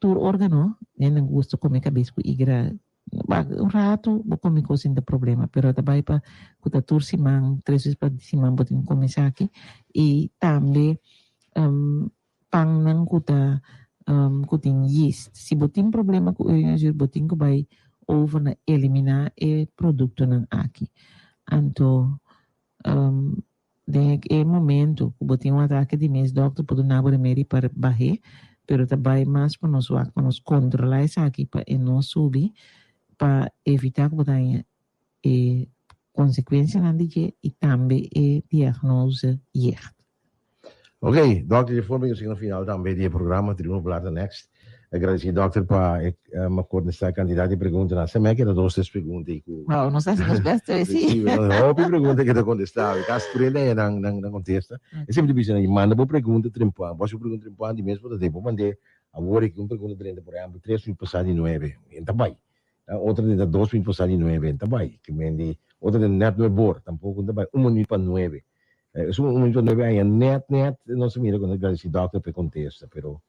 Tur órgano, hende gusta kome kabes ku igra. Un ratu bo kome kos sin ta problema, pero ta bai pa ku ta tur siman, tres bes pa siman bo tin ku kome esaki. I tambe pannan ku ta ku tin yeast. Si bo tin problema ku urinezuur bo tin ku bai over na eliminá e produktonan aki. Anto Den e momento ku bo tin un atake di mes dòkter por duna bo remedi pa bah'é, pero ta bai mas pa nos wak pa nos kontrolá esaki pa e no subi pa evitá ku bo ta haña e konsekuensianan di dje i tambe e diagnose jicht. Ok, dòkter di forma ku nos yega na final tambe di e programa Tribuna Popular ta next. Agradeci dokter pa e contesta cantidad di preguntanan. Se me keda dos tres pregunta y cu. Wow, nos haci nos best hoy si. Sí, hopi pregunta keda contesta. Casi tur hende nan nan nan contesta. E semper ta bisa nan manda bo pregunta trempan. Bo haci bo pregunta trempan di mes bo ta den. Bo mande awor aki un pregunta drenta por ehempel tres minuut pasa di nuebe. En ta bay. Otro drenta dos minuut pasa di nuebe en ta bay. Ke men di otro drenta net nuebe or tampoco en ta bay. Un minuut pa nuebe. Esun un minuut pa nuebe aña net net nos a mira cu nos agradeci dokter pa e contesta pero.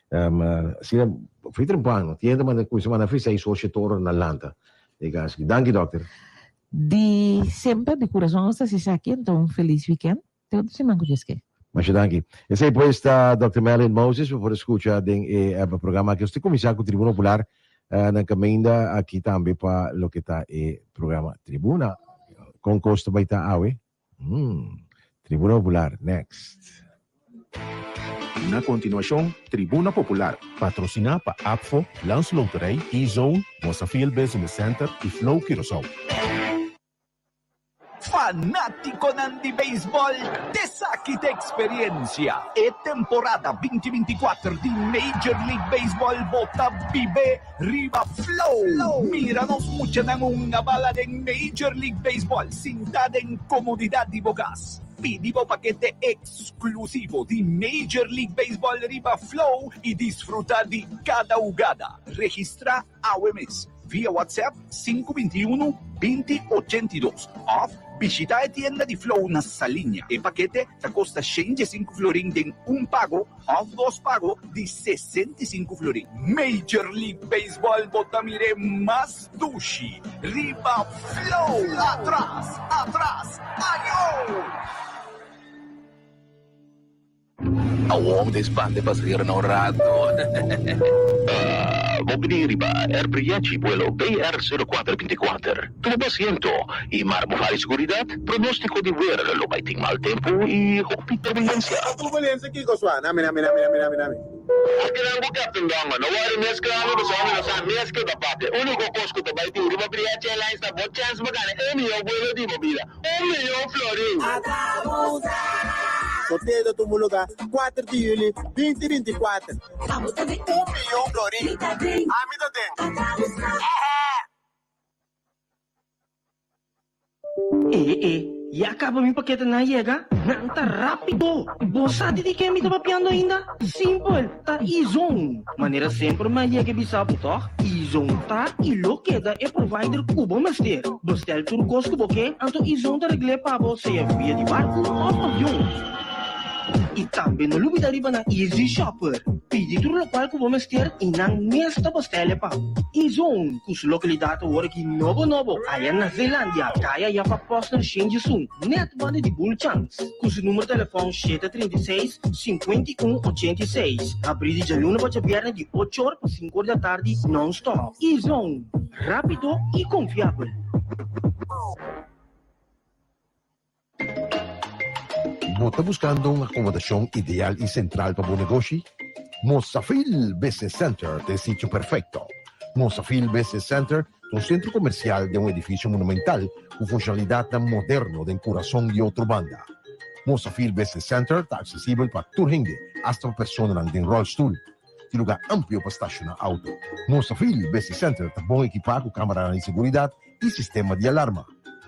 Asina, fui trempan, tienda manda cuminsa manda fui seis or, shete ora na lanta. E cas aki. Danki, dokter. Di semper, di curason nos ta haci esaki, anto un feliz weekend. Te otro siman cu Dios ke. Masha danki. Esey pues ta Dòkter Merlin Moses, bo por a scucha den e programa aki. Nos ta cuminsa cu Tribuna Popular na caminda aki tambe pa loke ta e programa Tribuna. Con cos ta bay ta awe? Tribuna Popular, next. Na kontinuashon, Tribuna Popular, patrosiná pa APFO, Landsloterij, E-Zone, Mosafil Business Center i Flow Curaçao. Fanátikonan di beisbòl, t'esaki ta eksperensia e temporada binti 24 di Major League Baseball bo ta bib'é Riba Flow! Mira nos muchanan hunga bala den Major League Baseball sintá den komodidat di bo kas. Pidi bo pakete eksklusivo di Major League Baseball riba Flow i disfrutá di kada hugada. Registrá awe mes via WhatsApp 521 20 82 òf bishitá e tienda di Flow na Saliña. E pakete ta kosta 105 florin den un pago. Òf dos pago di 65 florin. Major League Baseball bo ta mir'é mas dushi riba Flow! Atras! Atras! Ayo! Awor mi ta espanta e pasaheronan un rato. Bo bini riba Air Briachi buelo BR sero kuater binti kuater. Tuma bo asiento y mara bo fari seguridad. Pronóstiko di wer lo bai tin mal tempu y hopi turbulensia. Turbulensia kiko sua? Nami nami nami nami nami nami. Akinan ku Captain Dongo no wòri meskla mi pasobra mi no sa mes ke ta papia. Úniko kos ku ta bai tin riba Briachi Airlines ta bo chèns pa gana e mihó buelo di bo bida. Un miyon florin! Sorteo ta tuma lugá kuater di yüli binti 24. Un miyon florin! Ami ta den! E e, ya kaba mi paketenan yega? Nan ta rápido! Bo sa di di ke mi ta papiando ainda? Simpel, ta E-Zone! Manera semper mi a yega e bisa bo tòg? E-Zone ta i lo keda e provider ku bo mester. Bestel tur kos ku bo ke, anto E-Zone ta regl'é pa bo sea via di barku òf avion. I tambe no lubida riba nan Easy Shopper. Pidi tur lokual ku bo mester i nan mes ta bastele pa bo. E-Zone, ku su lokalidat awor aki nobo nobo aya na Zeelandia, kaya Jaffa Posner Shenjisun, nèt banda di Bulchans. Ku su numero telefòn 736, 51, 86. Habrí di djaluna pa djabièrnè di ocho or pa sinku or di atardi nòn-stòp. E-Zone, rápido i konfiabel. Bo ta buscando un acomodacion ideal y central pa bo negoshi? Mosafil Business Center ta e sitio perfecto. Mosafil Business Center ta un centro comercial den un edificio monumental cu funcionalidadnan moderno den curason di otro banda. Mosafil Business Center ta accesibel pa tur hende, hasta pa personanan den rolstoel. Tin lugar amplio pa staciona auto. Mosafil Business Center ta bon ekipa cu camaranan di seguridad y sistema di alarma.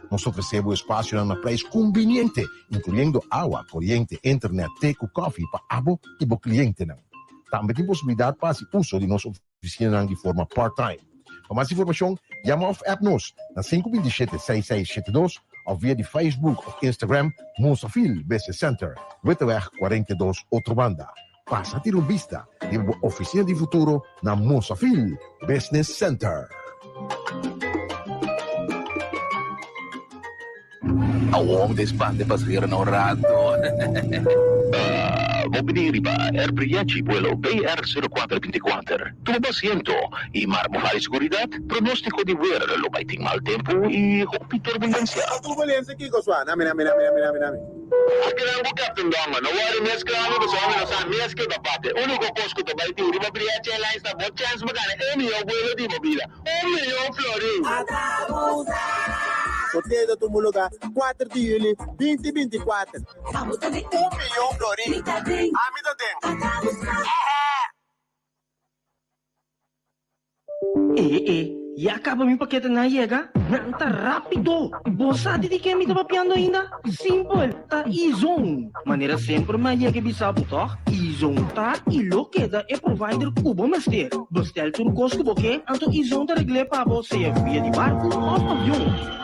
Nos ta ofrece bo espacionan na prijs cumbiniente, incluyendo awa, coriente, internet, te cu koffie pa abo y bo clientenan. Tambe tin posibilidad pa haci uso di nos oficinanan di forma part-time. Pa mas informacion, yama of app nos na 527 6672 of via di Facebook of Instagram Mosafil Business Center, Witteweg 42, Otrobanda. Pasa tira un bista. di bo oficina di futuro na Mosafil Business Center. Awor mi ta spanta e pasaheronan un rato. Bo bini riba Air Briachi buelo BR 04 24. Tuma bo asiento y mara bo hala di seguridad. Pronostico di weer lo bay tin mal tempo y hopi turbulencia. Turbulencia kiko sua? Nami nami nami nami nami nami. Akinan ku Captain Dongo no wòri mes krami pasobra mi no sa mes ke ta papia. Úniko kos ku ta bai tin riba Briachi Airlines ta bo chèns pa gana e mihó buelo di bo bida, un miyon florin! Sorteo ta tuma lugá kuater di yüli binti 24. Un miyon florin! Ami ta den! E e, ya caba mi paketenan a yega? Nan ta rapido! Bo sa di di ken mi ta papiando ainda? Simpel, ta E-Zone! Manera semper mi a yega e bisa bo tòg? E-Zone ta i lo keda e provider ku bo mester. Bestel tur kos ku bo ke, anto E-Zone ta regl'é pa bo sea via di barku òf avion.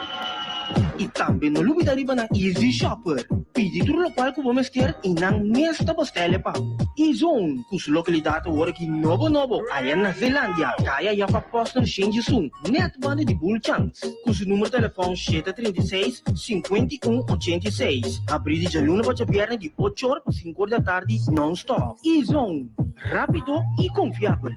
I tambe no lubida riba nan Easy Shopper. Pidi tur lokual ku bo mester i nan mes ta bestel e pa bo. E-Zone, ku su lokalidat awor aki nobo nobo aya na Zeelandia, kaya Jaffa Posner Shenjisun, nèt banda di Bulchans. Ku su numero telefòn 736, 51, 86. Habrí di djaluna pa djabièrnè di ocho or pa sinku or di atardi nòn-stòp. E-Zone, rápido i konfiabel.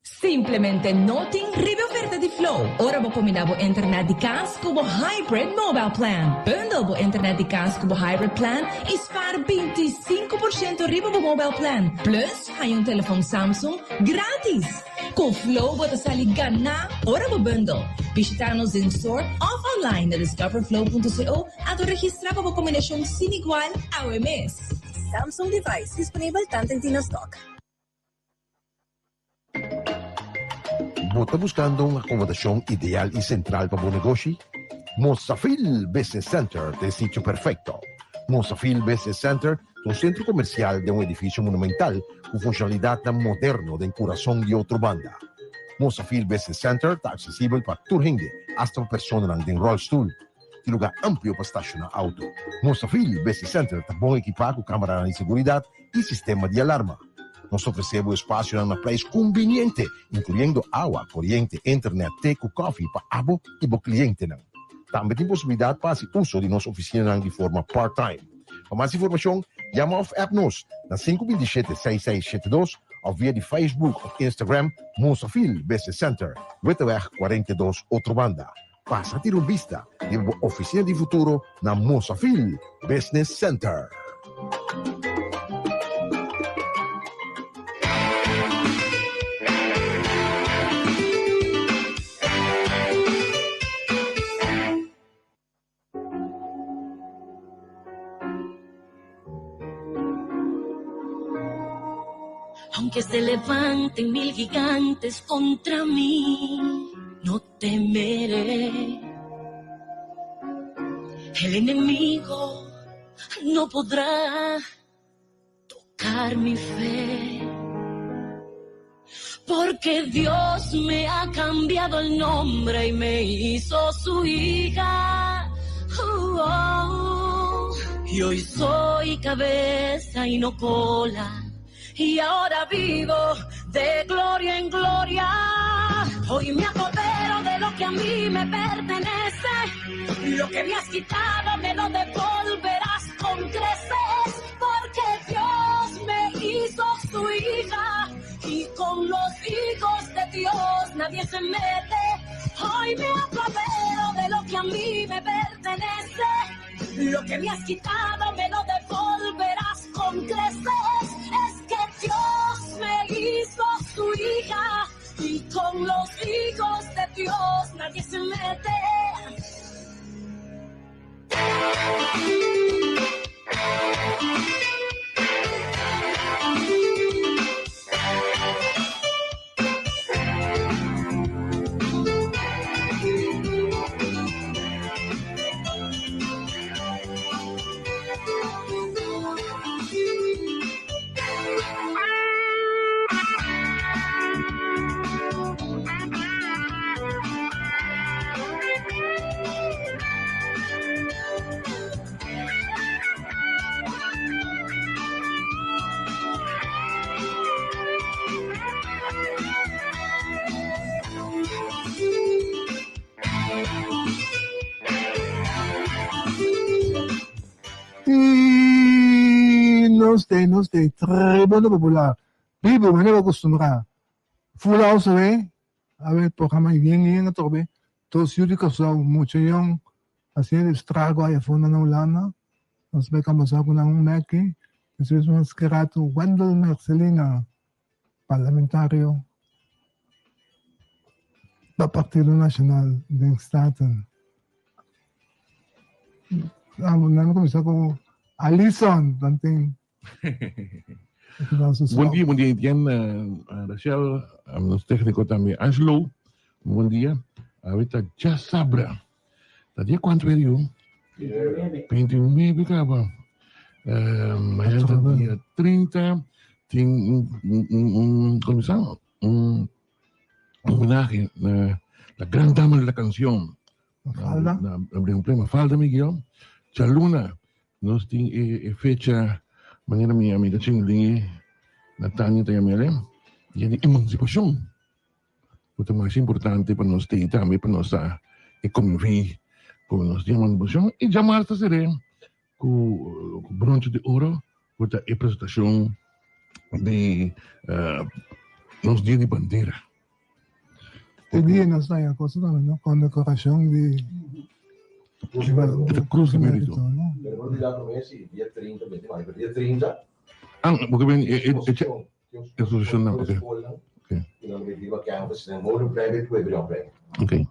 Simplemente no tin riba e oferta di Flow ora bo combina bo internet di cas cu bo Hybrid Mobile Plan. Bundle bo internet di cas cu bo Hybrid Plan y spaar 25% riba bo mobile plan. Plus haña un telefon Samsung gratis! Cu Flow bo ta sali gana ora bo bundle. Bishita nos den store of online na discoverflow.co anto registra pa bo combinacion sin igual awe mes. Samsung device disponibel tanten tin na stock. Bo ta buskando un akomodashon ideal i sentral pa bo negoshi? Mosafil Business Center ta e sitio perfekto. Mosafil Business Center ta un sentro komersial den un edifisio monumental ku funshonalidatnan moderno den kurason di Otrobanda. Mosafil Business Center ta aksesibel pa tur hende, asta pa personanan den ròlstul. Tin lugar amplio pa stashoná auto. Mosafil Business Center ta bon ekipá ku kameranan di seguridat i sistema di alarma. Nos ta ofresé bo espasionan na prijs kumbiniente, inkluyendo awa, koriente, internet, te ku kòfi pa abo i bo klientenan. Tambe tin posibilidat pa hasi uso di nos ofisinanan di forma part-time. Pa mas informashon, yama òf app nos na 527 6672 òf via di Facebook òf Instagram Mosafil Business Center, Witteweg 42, Otrobanda. Pasa tira un bista riba bo oficina di futuro na Mosafil Business Center. Aunque se levanten mil gigantes contra mí, no temeré. El enemigo no podrá tocar mi fe. Porque Dios me ha cambiado el nombre y me hizo su hija. Oh, oh. Y hoy soy cabeza y no cola. Y ahora vivo de gloria en gloria. Hoy me apodero de lo que a mí me pertenece. Lo que me has quitado me lo devolverás con creces. Porque Dios me hizo su hija. Y con los hijos de Dios nadie se mete. Hoy me apodero de lo que a mí me pertenece. Lo que me has quitado me lo devolverás con creces. Es que Dios me hizo su hija. Y con los hijos de Dios nadie se mete. Nos t'ei, nos t'ei, Tribuna Popular. Bibu, manera bo acostumbrá. Full house awe, awe programa yen yen atrobe. Dos yu di Kòrsou, mucha yòn, hasiendo estrago aya afó na Hulanda. Nos bai kombersá ku nan un mèki. Despues mas ki ratu Wendell Mercelina, parlamentario pa Partido Nashonal den Staten. Nan a kuminsá ku Alison, nan tin Bon dia, bon dia Etienne, Rachel, nos técnico tambe Angelo. Bon dia. Awe ta djasabra. Ta dia kuantu e yu? 29 kaba. Mañana ta dia 30. Tin un, un, un, komo sa? Un homenahe na la gran dama de la canción. Mafalda. Na, na, Mafalda Miguel. Djaluna Nos tin e fecha manera mi amiga Chinglin Natania ta yam'el, dia di emansipashon, ku ta masha importante pa nos tei tambe pa nos sa e konviví ku nos di emansipashon. I djamars ta ser'é ku bronche di oro ku ta e presentashon di nos dia di bandera. E dia nos ta haña cosa tambe, no? Condecoracion di E Cruz di Merito. no? Pero por olvidá promé si dia 30, benti mayo, pero dia 30. Ah, porque ben e e e exposición nan, okay. Okay. I nan bai riba campus den Molenplein bai pue Brionplein. Okay.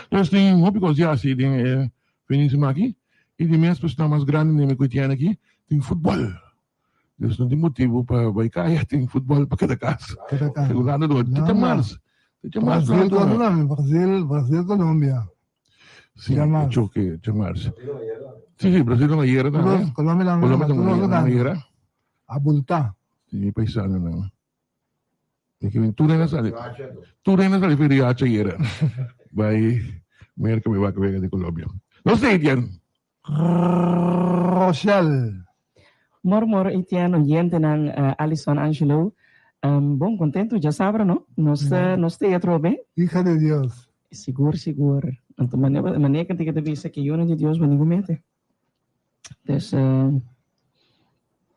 Dus tin hopi kos di hasi den e fin di semana aki i di mes personal mas grandi den mi koitian aki tin futbol. Dus no tin motibu pa bai kaya, tin futbol pa keda kas. Keda kas. Segurando do. Te ta mars. Te ta mars. Brasil Colombia, Brasil, Brasil Colombia. Si, choque, te mars. Si, si, Brasil no ayera tambe. Colombia tambe. Colombia tambe ayera. Abulta. Si, mi paisano nan. Mi ke bin tur hende sali. Tur hende sali for Riacho ayera. Bai Merca, bai wak wega di Colombia. Nos ta Etienne. Rochelle. Mor mor Etienne, oyentenan Alison Angelo. Bon contento djasabra no? Nos nos ta atrobe. Hija de Dios. Sigur sigur. Anto manera manera ke ta bisa ke yunan di Dios bo ningun mete. Dus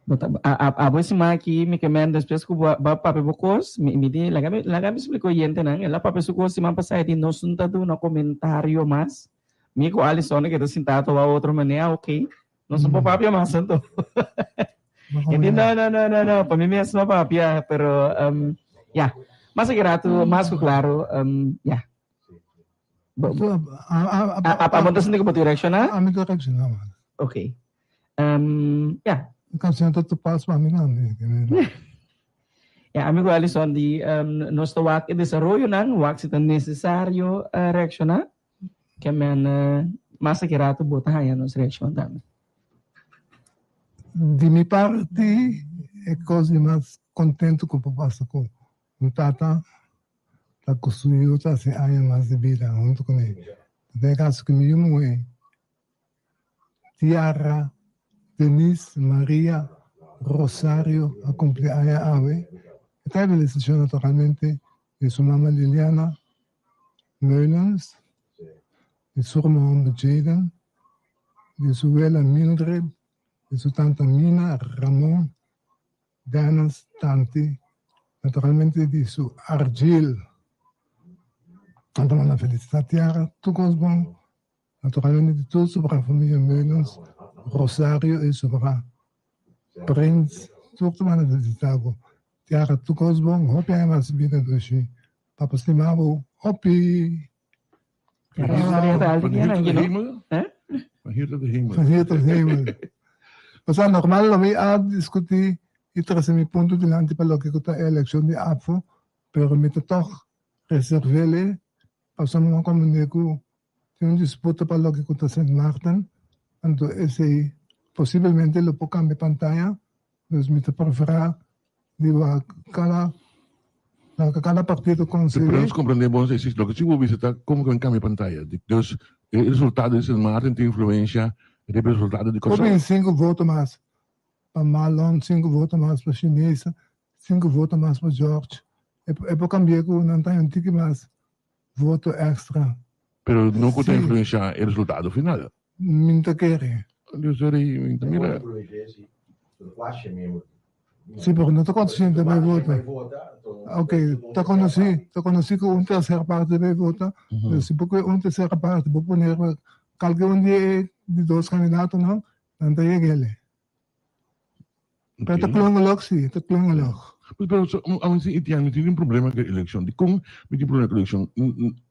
bo ta abo e siman aki mi ke men despues ku bo a papia bo kos mi mi di laga mi laga mi splika oyentenan el a papia su kos siman pasa e di nos no ta duna komentario mas. Mi ku Alison a keda sintá ta wak otro manera, ok, nos no por papia mas anto. E di, no, no, no, no, no, pa mi mes no papia, pero um, ya, mas aki ratu, mas ku klaro, um, ya. Bo, a, a, abo ta sinti ku bo tin reakshoná? Ami ta reakshoná, man. Ok. Um, ya. E kanshon ta te pas pa mi tambe. Ya, amigo Alison di, um, nos ta wak e desaroyonan, wak si ta nesesario uh, reakshoná. Ke men mas aki rato bo ta haña nos reakshon tambe. Di mi parti e kos di mas kontentu ku por pasa ku un tata ta ku su yu ta hasi aña mas di bida huntu kuné. Den e kaso ku mi yu muhé Tiara Denise Maria Rosario a kumpli aña awe, e ta e felisitashon naturalmente di su mama Liliana Meulens, di su ruman homber Jayden, di su wela Mildred, di su tanta Mina, Ramon, Dennis, Tanti, naturalmente di su Argil. Nan ta manda felicita Tiara, tur cos bon, naturalmente di tur su famia Meulens, Rosario y su Prins, tur ta manda felicita bo. Tiara, tur cos bon, hopi aña mas bida dushi. Papa stima bo hopi. Van hier tot de hemel. Van hier tot de hemel. Van hier tot de hemel. Osea normal lo mi a discuti y trece mi punto dilanti pa loke cu ta e eleccion di APFO, pero mi ta toch reservele pasobra mi a comprende cu tin un disputa pa loke cu ta Sint Maarten, anto esey posiblemente lo por cambia pantaya, dus mi ta prefera di wak cada loke cada partido consigue. Pero nos comprende bon si loke si bo bisa ta como que cambia pantaya. Dus e resultado di Sint Maarten tin influencia riba e resultado di Kòrsou. Por bin cinco voto mas pa Marlon, cinco voto mas pa Shinesa, cinco voto mas pa George. E por cambia cu nan ta un tiki mas voto extra. Pero no cu ta influencia e resultado final. Mi no ta kere. Dios sorry, mi ta mira. Sí, pero no ta cuanto gente bay vota. Ok, ta conocí, ta conocí cu un tercera parte bay vota, pero si bo coge un tercera parte, bo pone cualke un di e di dos candidatonan, nan ta yega ele. Pero ta klongelog sí, ta klongelog. Pero aun si itian mi tin un problema ku e elekshon. Dikon mi tin problema ku e elekshon?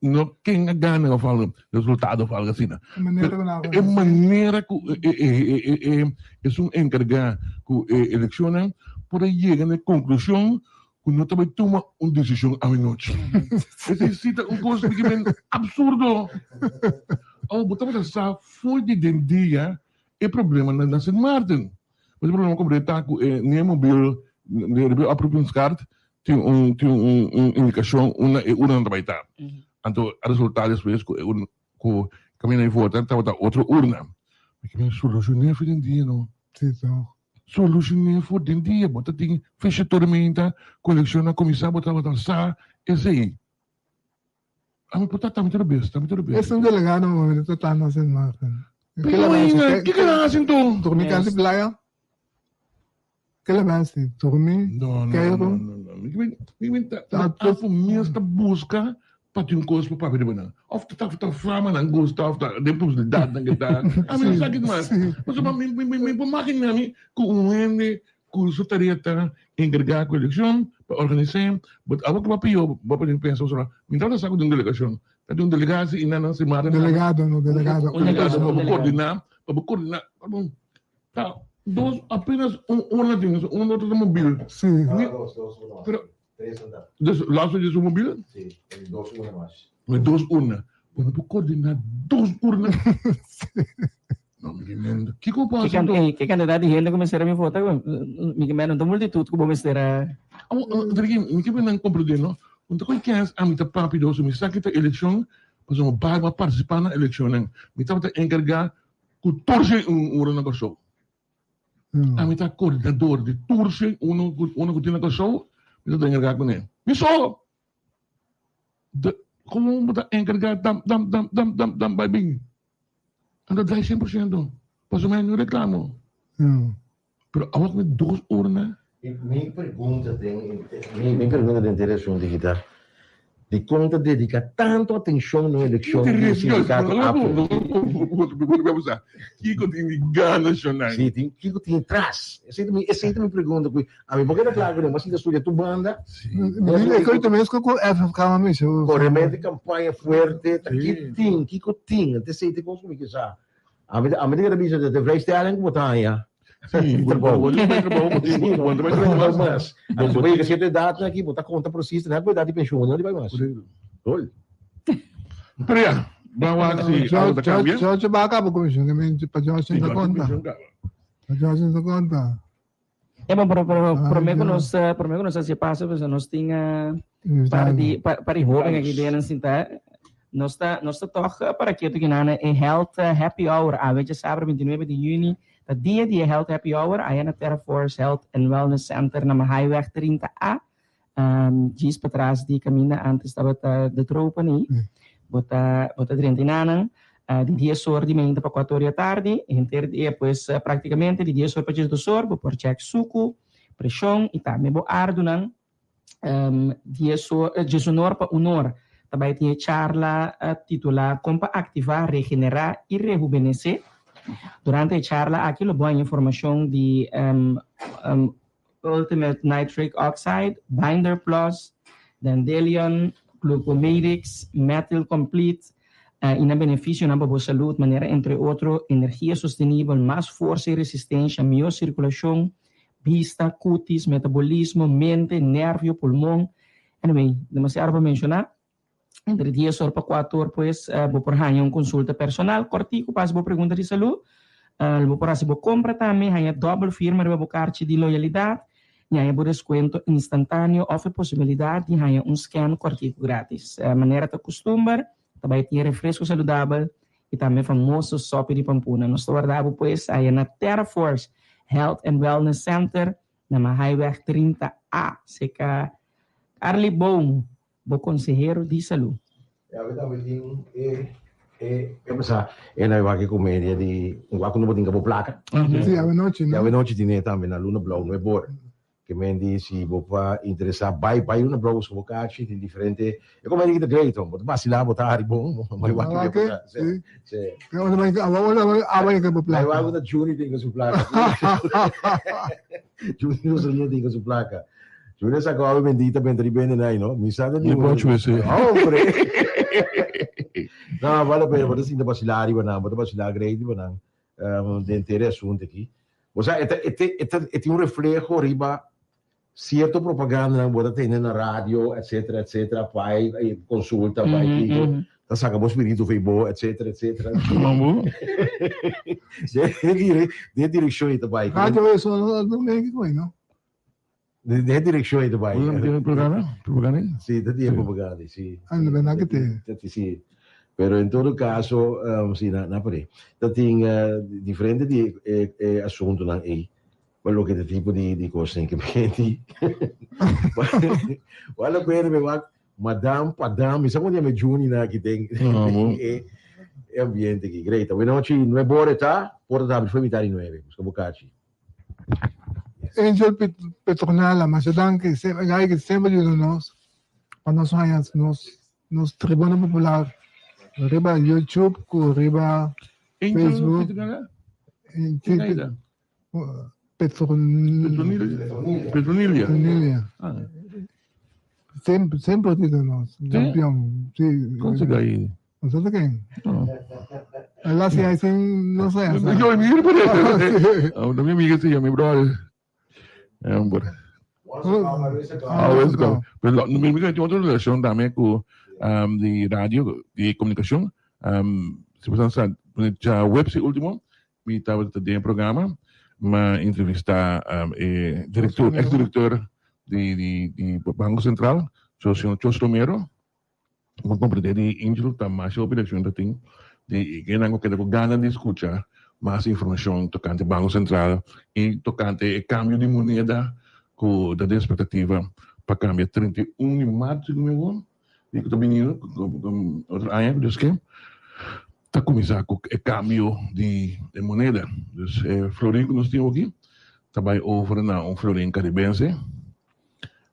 No ken a gana òf algu, resultado òf algu asina. E manera ku nan E manera ku e esun enkargá ku e elekshonnan por a yega na e konklushon ku no ta bai tuma un desishon awenochi. Esei si ta un kos absurdo. Awor bo tabata sa for di den dia E problema na Sint Maarten. E problema ku ta ku e neermobiel riba e oproepingskaart tin un tin un un indikashon unda e urna ta bai ta. Anto a resulta despues ku e urna ku kaminda di vota tabata otro urna. Mi ke solushoné for den dia no. Si toch. Solushoné for den dia. Bo ta tin fecha tormenta ku elekshon a kuminsá bo tabata sa esei. Ami por ta tambe tur bes, tambe tur bes. Es un delegado momento ta ta na Sint Maarten. Pero ainda, kiko nan hasi anto? Dormi kasi playa. Ke la hasi? Dormi, No, no, keiru. no, no, no. Mi mi mi mi ta ta afo mes ta buska pa tin un kos pa papia riba nan. Of ta ta fama nan gusta of ta den publisidat nan ke ta. Ami no sa kiko mas. Pasobra mi mi mi por magina mi ku un hende Ku su tarea ta enkargá ku elekshon pa organis'é, but awor ku bo a pió bo por pensa pasobra mi tabata sa ku tin un delegashon, ta tin un delegasi i nan nan si mara nan. Delegado no delegado. Un delegado pa bo koordiná, pa bo koordiná, pardon, ta dos apenas un urna tin, un otro ta mobil. Si. No, dos, dos urna mas. Pero, Tres nan ta. Dus laatste dje su mobil? Si, dos urna mas. Met dos urna. Bo no por koordiná dos urna. No, mi ke mendo. Kiko por hasi anto? Ke kantidat di hende ku mester a bin vota? Mi ke mendo no ta multitut ku bo mester a. Awor, Drigi, mi ke nan komprendé no. Un ta koe kens ami ta papia di mi sa ki ta elekshon, pasobra mi bai pa partisipá na elekshonnan. Mi tabata enkargá ku tur shen un ura na Kòrsou. Ami ta koordinador di tur shen uno ku tin na Kòrsou, mi tabata enkargá kuné. Mi so! De, komo bo ta enkargá dam dam dam dam dam dam bai bin. Anto drai 100%. Pasobra mi no reclamo. Pero awor cu mi dos urna. Mi pregunta den mi pregunta den ter asunto aki ta, dikon ta dedica tanto atencion na un eleccion di un sindicato APO? Kiko tin di gana shonai? Si, tin kiko tin tras? Esei ta mi esei ta mi pregunta ku ami por keda kla ku nan, mas si ta studia tur banda. Mi e koito mes ku FFK a misa. Koremente kampaña fuerte, ta ki tin, kiko tin? Anto esei ta e kos ku mi ke sa. Ami ta ami ta keda bisa de vrijstelling ku bo ta haña. Si, bo bo ta bai trabou, bo tin bo ta bai trabou mas. Bo bo yega sierto edatnan aki, bo ta konta presis, te na ku edat di penshun, bo no di bai mas. Hol. Pero ya, ban wak si algo ta kambia. George ba kaba ku penshun, pa George no ta konta. Pa George no ta konta. Ya, pero, pero, pero promé ku nos, promé ku nos hasi e paso, pues nos tin par di, par di hóben aki den sintá. Nos ta, nos ta tòg para ketu kinan e Health Happy Hour awe djasabra 29 di yüni ta dia di e Health Happy Hour aya na Terra Force Health and Wellness Center na Mahaiweg 30 A. Djis patras di kaminda antes tabata De Tropen ei. Bo ta bo ta drenta enanan di dies or di mainta pa kuater or di atardi. Henter dia pues praktikamente di dies or pa diesdos or bo por chèk suku, preshon i tambe bo ardunan. Dies or diesun or pa un or ta bai tin e charla titulá Kon pa aktivá, regenerá i rehubenesé. Durante e charla aki lo bo haña informashon di Ultimate Nitric Oxide, Binder Plus, Dandelion, Glucomedix, Methyl Complete, i nan benefisionan pa bo salud manera entre otro energia sostenibel, mas forsa i resistensha, mihó sirkulashon, bista, kutis, metabolismo, mente, nervio, pulmon. Anyway, demasiado pa menshoná. Entre dies or pa kuater or pues bo por haña un konsulta personal kòrtiku pa hasi bo pregunta di salú. Bo por hasi bo kompra tambe, haña dòbel firma riba bo karchi di loyalidat i haña bo deskuento instantáneo òf e posibilidat di haña un skèn kòrtiku grátis. Manera ta kustumber, ta bai tin refresko saludabel i tambe famoso sòpi di pampuna. Nos ta warda bo pues aya na Terraforce Health and Wellness Center na Mahaiweg 30 A, serka Arly Boom. Bo konsehero di salú. E awe tambe tin e. E pasa e na wak e comedia di un wak ku no bo tin ka bo plaka. Sí, awenochi, no? Awenochi tine tambe na Luna Blou, nuebe ora. Ke men di si bo pa interesa bai bai Luna Blou buska bo kachi, tin diferente. E comedia ki ta great, bo ta basila, bo ta hari bon, bai wak ke pasa. Sí. Sí. Awa ke bo plaka. Bai wak ku ta Juni tin ku su plaka. Juni Rosalía tin ku su plaka. Juni a saka awe bendita benta di bende nai no. Mi sa Mi por chuese. Hombre. No, vale la pena, bo ta sinta basila riba nan, bo ta basila great riba nan. Um, den tere asunto aki. O sea, e ta, e te, e ta, e tin un refleho riba cierto propaganda nan bo ta tene na radio, etcetera, etcetera, pai, consulta, pai, mm -hmm, mm -hmm. Ta saka bo spiritu fei bo, etcetera, etcetera. Mambo. De, de direccion e ta bai. Radio eso no, no me no. Den direkshon ei ta bai. Tiene propaganda? Propaganda? Sí, ta tiene propaganda, sí. Ah, no verdad que te. Sí. Pero en todo caso, um, sí, na, na por Ta tin uh, diferente di eh, eh, asuntonan ei. Pa loke ta tipo di, di cosnan que menti. Wala pena me wak Madame Padam, mi sa kon yama Juni na aki den e e ambiente aki. Great. Awenochi nuebe ora ta, porta ta habri for mitad di nuebe. Buska bo kachi. Angel Petronella, masha danki. Gai ki semper yuda nos pa nos haña nos nos Tribuna Popular riba YouTube ku riba Facebook. Angel Petronilla. Petronilla. Petronilla. Semper, semper yuda nos. Campeón. Sí. Kon se gai? No sé ken. La si hay sin no sé. Yo mi por eso. Mi amiga sí, mi brother. Hombre. Always go. Pero mi amiga tiene otra relación también con um, di radio, di comunicación. Um, si bosan sa, ja web si último, mi tabata den programa, ma entrevista um, e director, ex director di, di, di Banco Central, José Chos Romero. Bo comprende di Angel ta masha hopi leccion ta tin di kennan cu keda cu gana di scucha mas informacion tocante Banco Central y tocante e cambio di moneda cu ta den expectativa pa cambia 31 di maart si no me equivoco di cu ta bini otro aña cu Dios ke ta cuminsa cu e cambio di e moneda. Dus e florin cu nos tin awoki ta bay over na un florin caribense.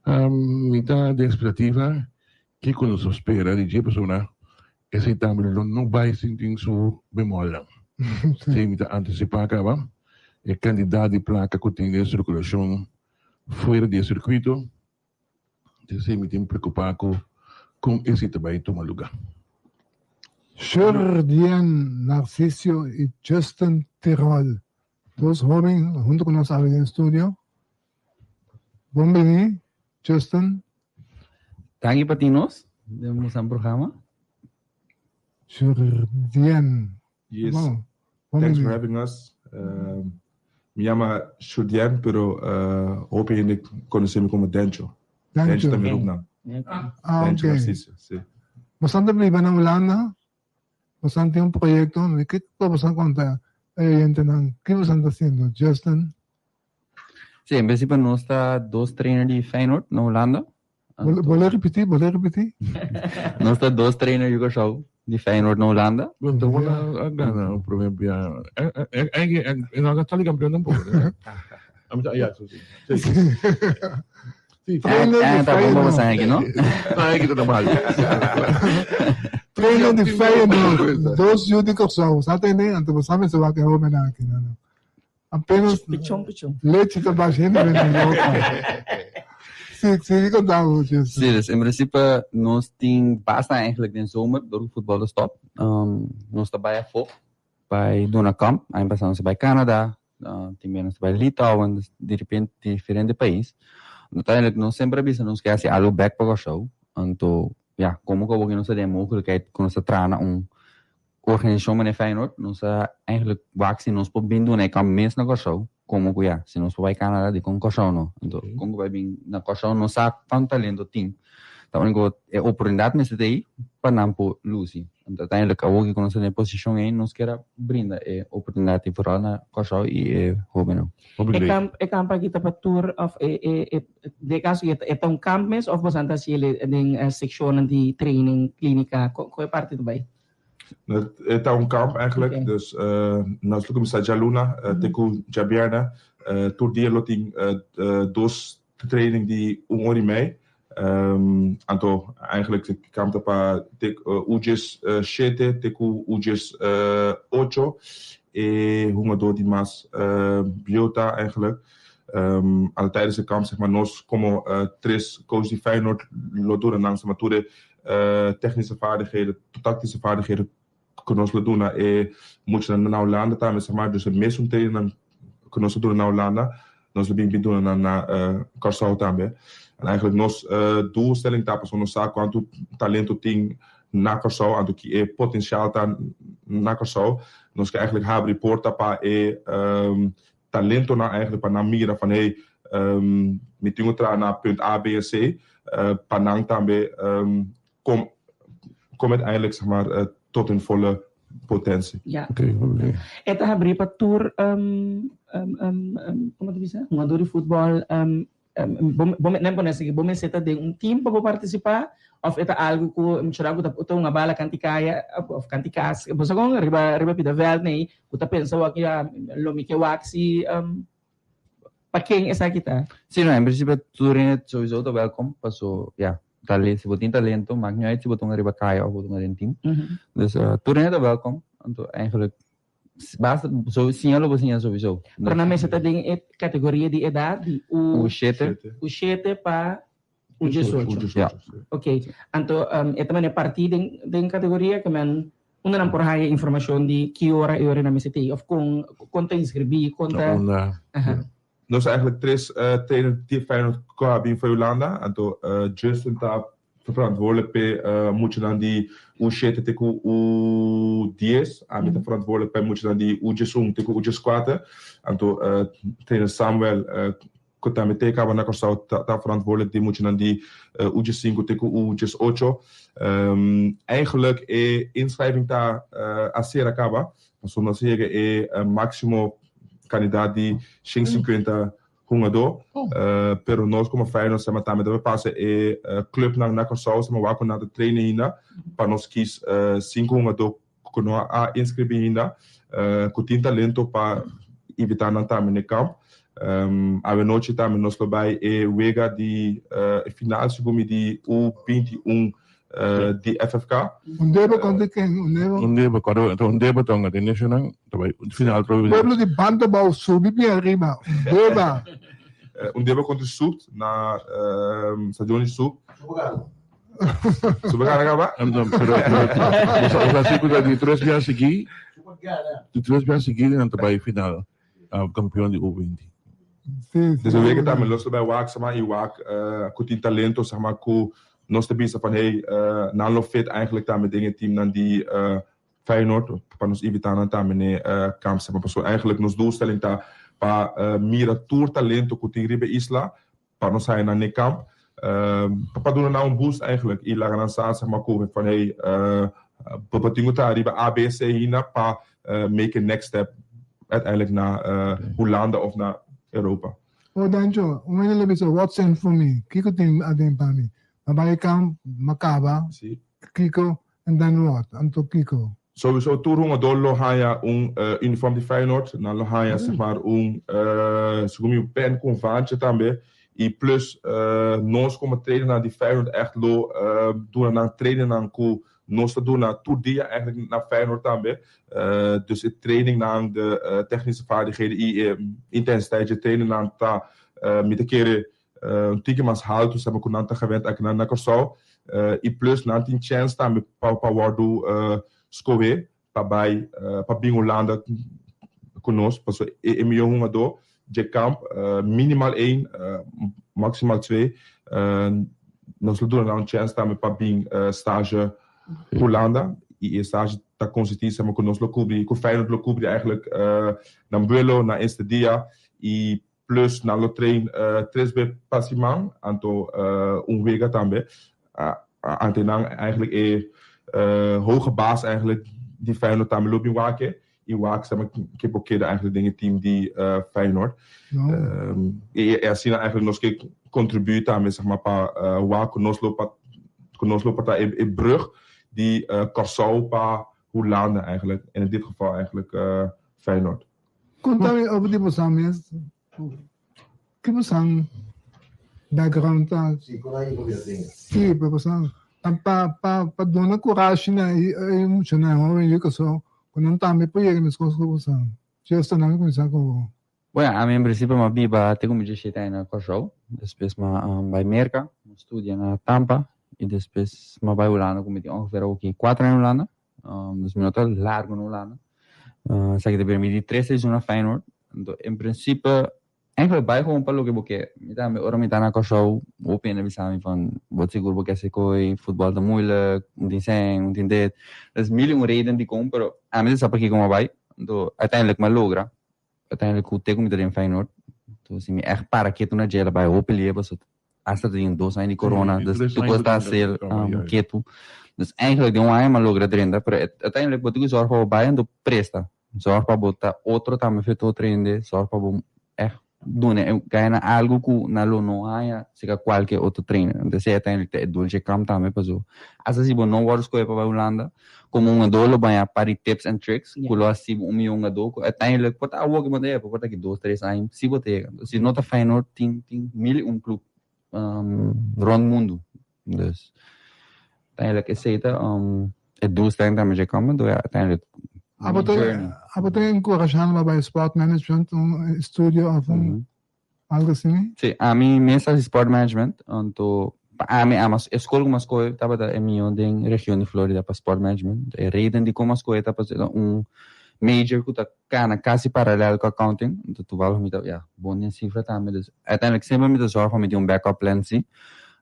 Mi ta den expectativa Kiko nos ta spera di dje pasobra esei tambe lo no bai sin tin su bemolnan. Esei mi ta antisipá kaba e kantidat di plaka ku tin den sirkulashon fuera di e sirkuito. Esei mi tin preokupá ku kon esei ta bai tuma lugá. Shurdien Narcisio y Justin Tirol, dos hoben hunto cu nos awe den studio. Bon bini, Justin. Danki pa tin nos den bosan programa. Shurdien. Yes. Bon, bon Thanks bini. for having us. Um, mi llama Shurdien, pero uh, hopi hende conoce mi como Dencho. Dencho. Dencho ta mi roepnaam. Ah, Dencho ok. Narciso, sí. Bosan ta biba na Hulanda? Bosan tin un proyecto? Kiko bosan conta e oyentenan? Ki bosan ta haciendo? Justin? Sí, en principio nos ta dos trainer di Feyenoord na Hulanda. Bolé repetí, bolé repetí. Nos ta dos trainer di Kòrsou di Feyenoord na Hulanda. Bueno, ta bueno a gana un primer bia. E no a sali campeón tampoco. A mi ta Ajax, sí. Sí. Sí. Trainer di Eh, ta bon Feyenoord. bosan aki, no? Ah, aki ta mal. Trainer di Feyenoord. Dos yu di Kòrsou. Sa tende? Anto bo sa mester wak e hobennan aki. Apenas Pichon, pichon. leche ta basha hende bende loco. Sí, sigui conta bo, Justin. Sí, dus in principe nos tin basta eigenlijk den zomer door ku futbol ta stop. Um, nos ta bai afó, bai duna kamp. Aña pasá nos a bai Canada, uh, tin bia nos ta bai Litouwen, dus di repente diferente pais. Uiteindelijk nos semper a bisa nos ke hasi algo bek pa Kòrsou. Anto, ya, komo ku awor nos ta den e mogelijkheid ku nos ta traha na un Organisashon manera Feyenoord, nos a eigenlijk wak si nos por bin duna e kamp mes na Kòrsou, komo ku ya, si nos por bai Canada, dikon Kòrsou no? Anto, kon ku bai bin na Kòrsou nos sa kuantu talento tin, ta úniko e oportunidat mester ta ei pa nan por lusi. Anto uiteindelijk awor ku nos ta den e posishon ei, nos kier a brinda e oportunidat ei vooral na Kòrsou i e hóbennan. E kamp e kamp aki ta pa tur òf e e e den e kaso aki e ta un kamp mes òf boso a hasi el den sekshonnan di training, klínika, kon e parti ta bai? E ta un kamp eigenlijk, dus nos lo kuminsá djaluna te ku djabièrnè. Tur dia lo tin dos training di un ora i mei. Anto eigenlijk e kamp ta pa te ujes shete te ku ujes ocho. E hungadó di mas bieu ta eigenlijk. Anto tijdens e kamp zeg maar nos komo tres coach di Feyenoord lo duna nan zeg maar tur e technische vaardigheden, tactische vaardigheden ku nos lo duna e muchanan na Hulanda tambe sa maar dus e mesun trainingnan ku nos a duna na Hulanda nos lo bin bin duna nan na Kòrsou tambe. En eigenlijk nos doelstelling ta pasobra nos sa kuantu talento tin na Kòrsou anto ki e potensial ta na Kòrsou nos ke eigenlijk habri porta pa e talentonan eigenlijk pa nan mira van hey mi tin ku traha na punt A, B en C pa nan tambe kom kom uiteindelijk zeg maar tot hun volle potentie. Ja. E ta habrí pa tur komo ta bisa hungadó di futbòl Bo bo nan pone así, bo mester ta den un team pa bo partisipá òf e ta algu ku muchanan ku ta hunga bala kanti kaya òf kanti kas, bo sa kon riba riba pida vèlt nei ku ta pensa wak ya lo mi ke wak si pa ken esaki ta? Sí, no, en prinsipio tur hende souiso ta wèlkom paso ya tale si bo tin talento mak no uit si bo ta hunga riba kaya òf bo ta hunga den team. Dus tur hende ta wèlkom anto eigenlijk Basta, so, siña lo bo siña sowieso. Pero nan mester ta den e categoria di edad di U U shete. U shete pa U diesocho. Ja. Ok. Anto um, e ta manera partí den, den categoria ke men unda nan por haya informacion di ki ora e ora nan mester tei of kon, kon ta inscribí, kon ta. Unda. Aha. Nos eigenlijk tres trainer di Feyenoord ku a bin for Hulanda, anto Justin ta verantwoordelijk p'e muchanan di U shete te ku U dies, ami ta verantwoordelijk pa e muchanan di U diesun te ku U dieskuater, anto trainer Samuel ku tambe te kaba na Kòrsou ta verantwoordelijk di muchanan di U diesinku te ku U diesocho. Eigenlijk e inschrijving ta a sera kaba, pasobra nos a yega e máksimo kandidat di 150 hungadó, pero nos komo Feyenoord sema tambe ta pasa e clubnan na Kòrsou sema wak ku nan ta train ainda pa nos kis sinku hungadó ku no a inskribí ainda ku tin talento pa invitá nan tambe na e kamp. Awenochi tambe nos lo bai e wega di e final segun mi di U 21 di FFK. Un debe kontra ken? Un debe? Un debe, kòrda ta un debe tonga den nashonal ta bai final trobe. Pueblo di Bandabou subi bien ariba, un deba. Un debe kontra Subt na stadion di Subt. Subt gana kaba? Pero pero bo sa si ku ta di tres bia sigui, di tres bia sigui nan ta bai final kampeon di U 20. Desde weke tambe nos ta bai wak sama i wak ku tin talento sama ku nos ta bisa van hey nan lo fit eigenlijk tambe den e teamnan di Feyenoord pa nos invita nan tambe n'e kamp sama pasobra eigenlijk nos doelstelling ta pa mira tur talento ku tin riba e isla pa nos haya nan n'e kamp pa duna nan un boost eigenlijk i laga nan sa sama ku van hey bo tin ku ta riba A B C hina pa make e next step uiteindelijk na Hulanda of na Europa. Oh Dancho, un hende lo bisa what's in for me? Kiko tin aden pa mi? Ma bai kamp, ma kaba, kiko and then what? Anto kiko? Sowieso tur hungador lo haña un uniform di Feyenoord, nan lo haña zeg maar un segun mi un pen ku un vaantje tambe i plus nos komo trainernan di Feyenoord echt lo duna nan trainingnan ku Nos ta duna tur dia eigenlijk na Feyenoord tambe. Dus e trainingnan, de technische vaardigheden i e intensiteit dje trainingnan ta mi ta kere un tiki mas haltu sa ku nan ta gewend aki na Kòrsou. I plus nan tin chèns tambe pa pa wòrdu skohé pa bai pa bin Hulanda ku nos pasobra e mihó hungadó dje kamp minimal één maximal twee nos lo duna nan un chèns tambe pa bin stage Hulanda i e stage ta konsistí sema ku nos lo kubri ku Feyenoord lo kubri eigenlijk nan buelo nan estadia i plus nan lo train tres be pa siman anto un wega tambe ante nan eigenlijk e hoge baas eigenlijk di Feyenoord tambe lo bin wak e i wak sa ke por keda eigenlijk den e team di Feyenoord i asina eigenlijk nos ke contribui tambe zeg maar pa wak ku nos lo pa ku nos lo por ta e brug di Kòrsou pa. Hulanda eigenlijk en in dit geval eigenlijk Feyenoord. Konta mi over di bosan mes. Ki bosan background ta? Si, kon a yega den. Si, pa bosan pa pa pa duna kurashi na e muchanan hoben yu kaso ku nan tambe por yega meskos ku bosan. Djos ta nan kuminsá ku bo. Bueno, ami en prinsipio m'a biba te ku mi diesshete aña na Kòrsou, despues m'a bai Merka, m'a studia na Tampa i despues m'a bai Hulanda ku mi tin ongeveer awoki kuater aña na Hulanda, dus mi no ta largu na Hulanda. Esaki ta bira mi di tres seizoen na Feyenoord. Anto en prinsipio eigenlijk bai gewoon pa loke bo ke. Mi tambe ora mi ta na Kòrsou hopi hende a bisa mi van bo sigur bo ke hasi koi, futbòl ta moeilijk, un tin sèn, un tin dit. Dus mil i un reden dikon pero ami ta sa pakiko m'a bai, anto uiteindelijk m'a logra. Uiteindelijk ku te ku mi ta den Feyenoord. Toen si mi echt para ketu na dje, la bai hopi lie pasobra hasta ta den dos aña di corona, dus tur kos ta hacer ketu. Dus eigenlijk den un aña mi a logra drenta, pero uiteindelijk bo tin ku zorg pa bo bai anto presta. Zorg pa bo ta otro tambe fe tur otro hende, zorg pa bo echt duna e gana algu ku nan lo no haña seka kualke otro trainer. Entonces uiteindelijk ta e doel dje kamp tambe pasobra hasta si bo no wòrdu skohe pa bai Hulanda, Como un hungadó lo baña par di tips and tricks cu lo haci bo un miho hungadó cu uiteindelijk por ta awor cu bo ta yega pero por ta aki dos tres aña si bo ta yega. Si no ta Feyenoord tin tin mil y un club rond mundo. Dus uiteindelijk esey ta e doelstelling tambe dje kamp enton uiteindelijk Abo ta journey. abo ta encorajando pa bay sport management un estudio of un Algo asina? Sí, ami mes hasi sport management, anto pa ami ama e skol ku mi a skohe tabata e mihó den region di Florida pa sport management. E reden dikon mi a skohe ta pasobra ta un major ku ta kana kasi paralel ku accounting, anto toevallig mi ta ya bon den sifra tambe, dus uiteindelijk semper mi ta zorg pa mi tin un backup plan si.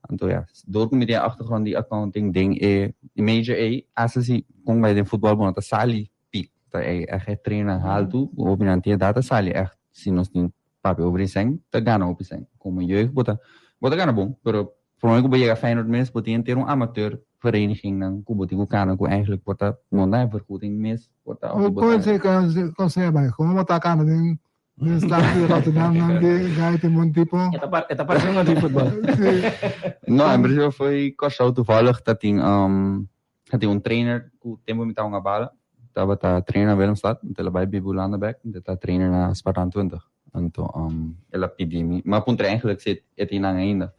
Anto ya, dor ku mi tin e achtergrond di accounting den e major ei, asta si kon bai den futbòl bo no ta sali piek, ta e echt trainer haltu, hopi nan tin edat ta sali echt si nos tin Papia over di sèn, ta gana hopi sèn. Komo jeugd bo ta, bo ta gana bon, pero prome ku bo yega Feyenoord mes, bo tin henter un amateur verenigingnan ku bo tin ku kana ku eigenlijk por ta no na e vergoeding mes por ta òf bo Kon ta. esei kon sea bai? Komo bo ta kana den den stad di Rotterdam nan di gai tin bon tipo? E ta e ta parse un di futbòl. No, en prinsipio foi Kòrsou toevallig ta tin Ta tin un trainer ku tempu mi ta hunga bala tabata trainer na Willemstad, anto el a bai biba Hulanda bek, anto e ta trainer na Spartaan 20. Anto el a pidi mi, mi a puntra eigenlijk si e tin nan ainda,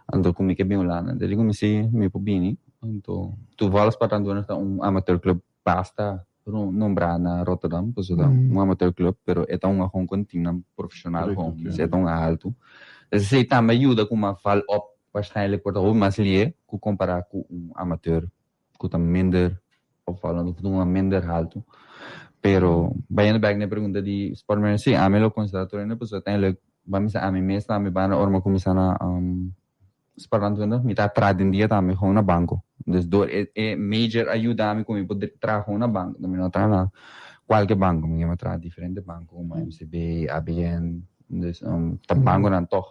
anto ku mi ke bin Hulanda. Anto el di ku mi si, mi por bini. Anto toevallig Spartaan 20 ta un amateur club basta nombrá na Rotterdam, pasobra ta un amateur club, pero e ta hunga gewoon ku teamnan profeshonal gewoon, dus e ta hunga haltu. Dus esei tambe a yuda ku mi a val op Waarschijnlijk por ta hopi mas lié ku kompará ku un amateur ku ta minder opvallend of un minder haltu. Pero bayendo bek na e pregunta di sport manager, sí, ami lo konsiderá tur hende pasobra uiteindelijk ban bisa ami mes tambe banda ora mi a kuminsá na Spartan mi ta traha den dia tambe gewoon na banko. Dus dor e e major a yuda mi ku mi por traha gewoon na banko. Mi no a traha na kualke banko, mi a traha diferente banko komo MCB, ABN, dus ta bankonan tòg.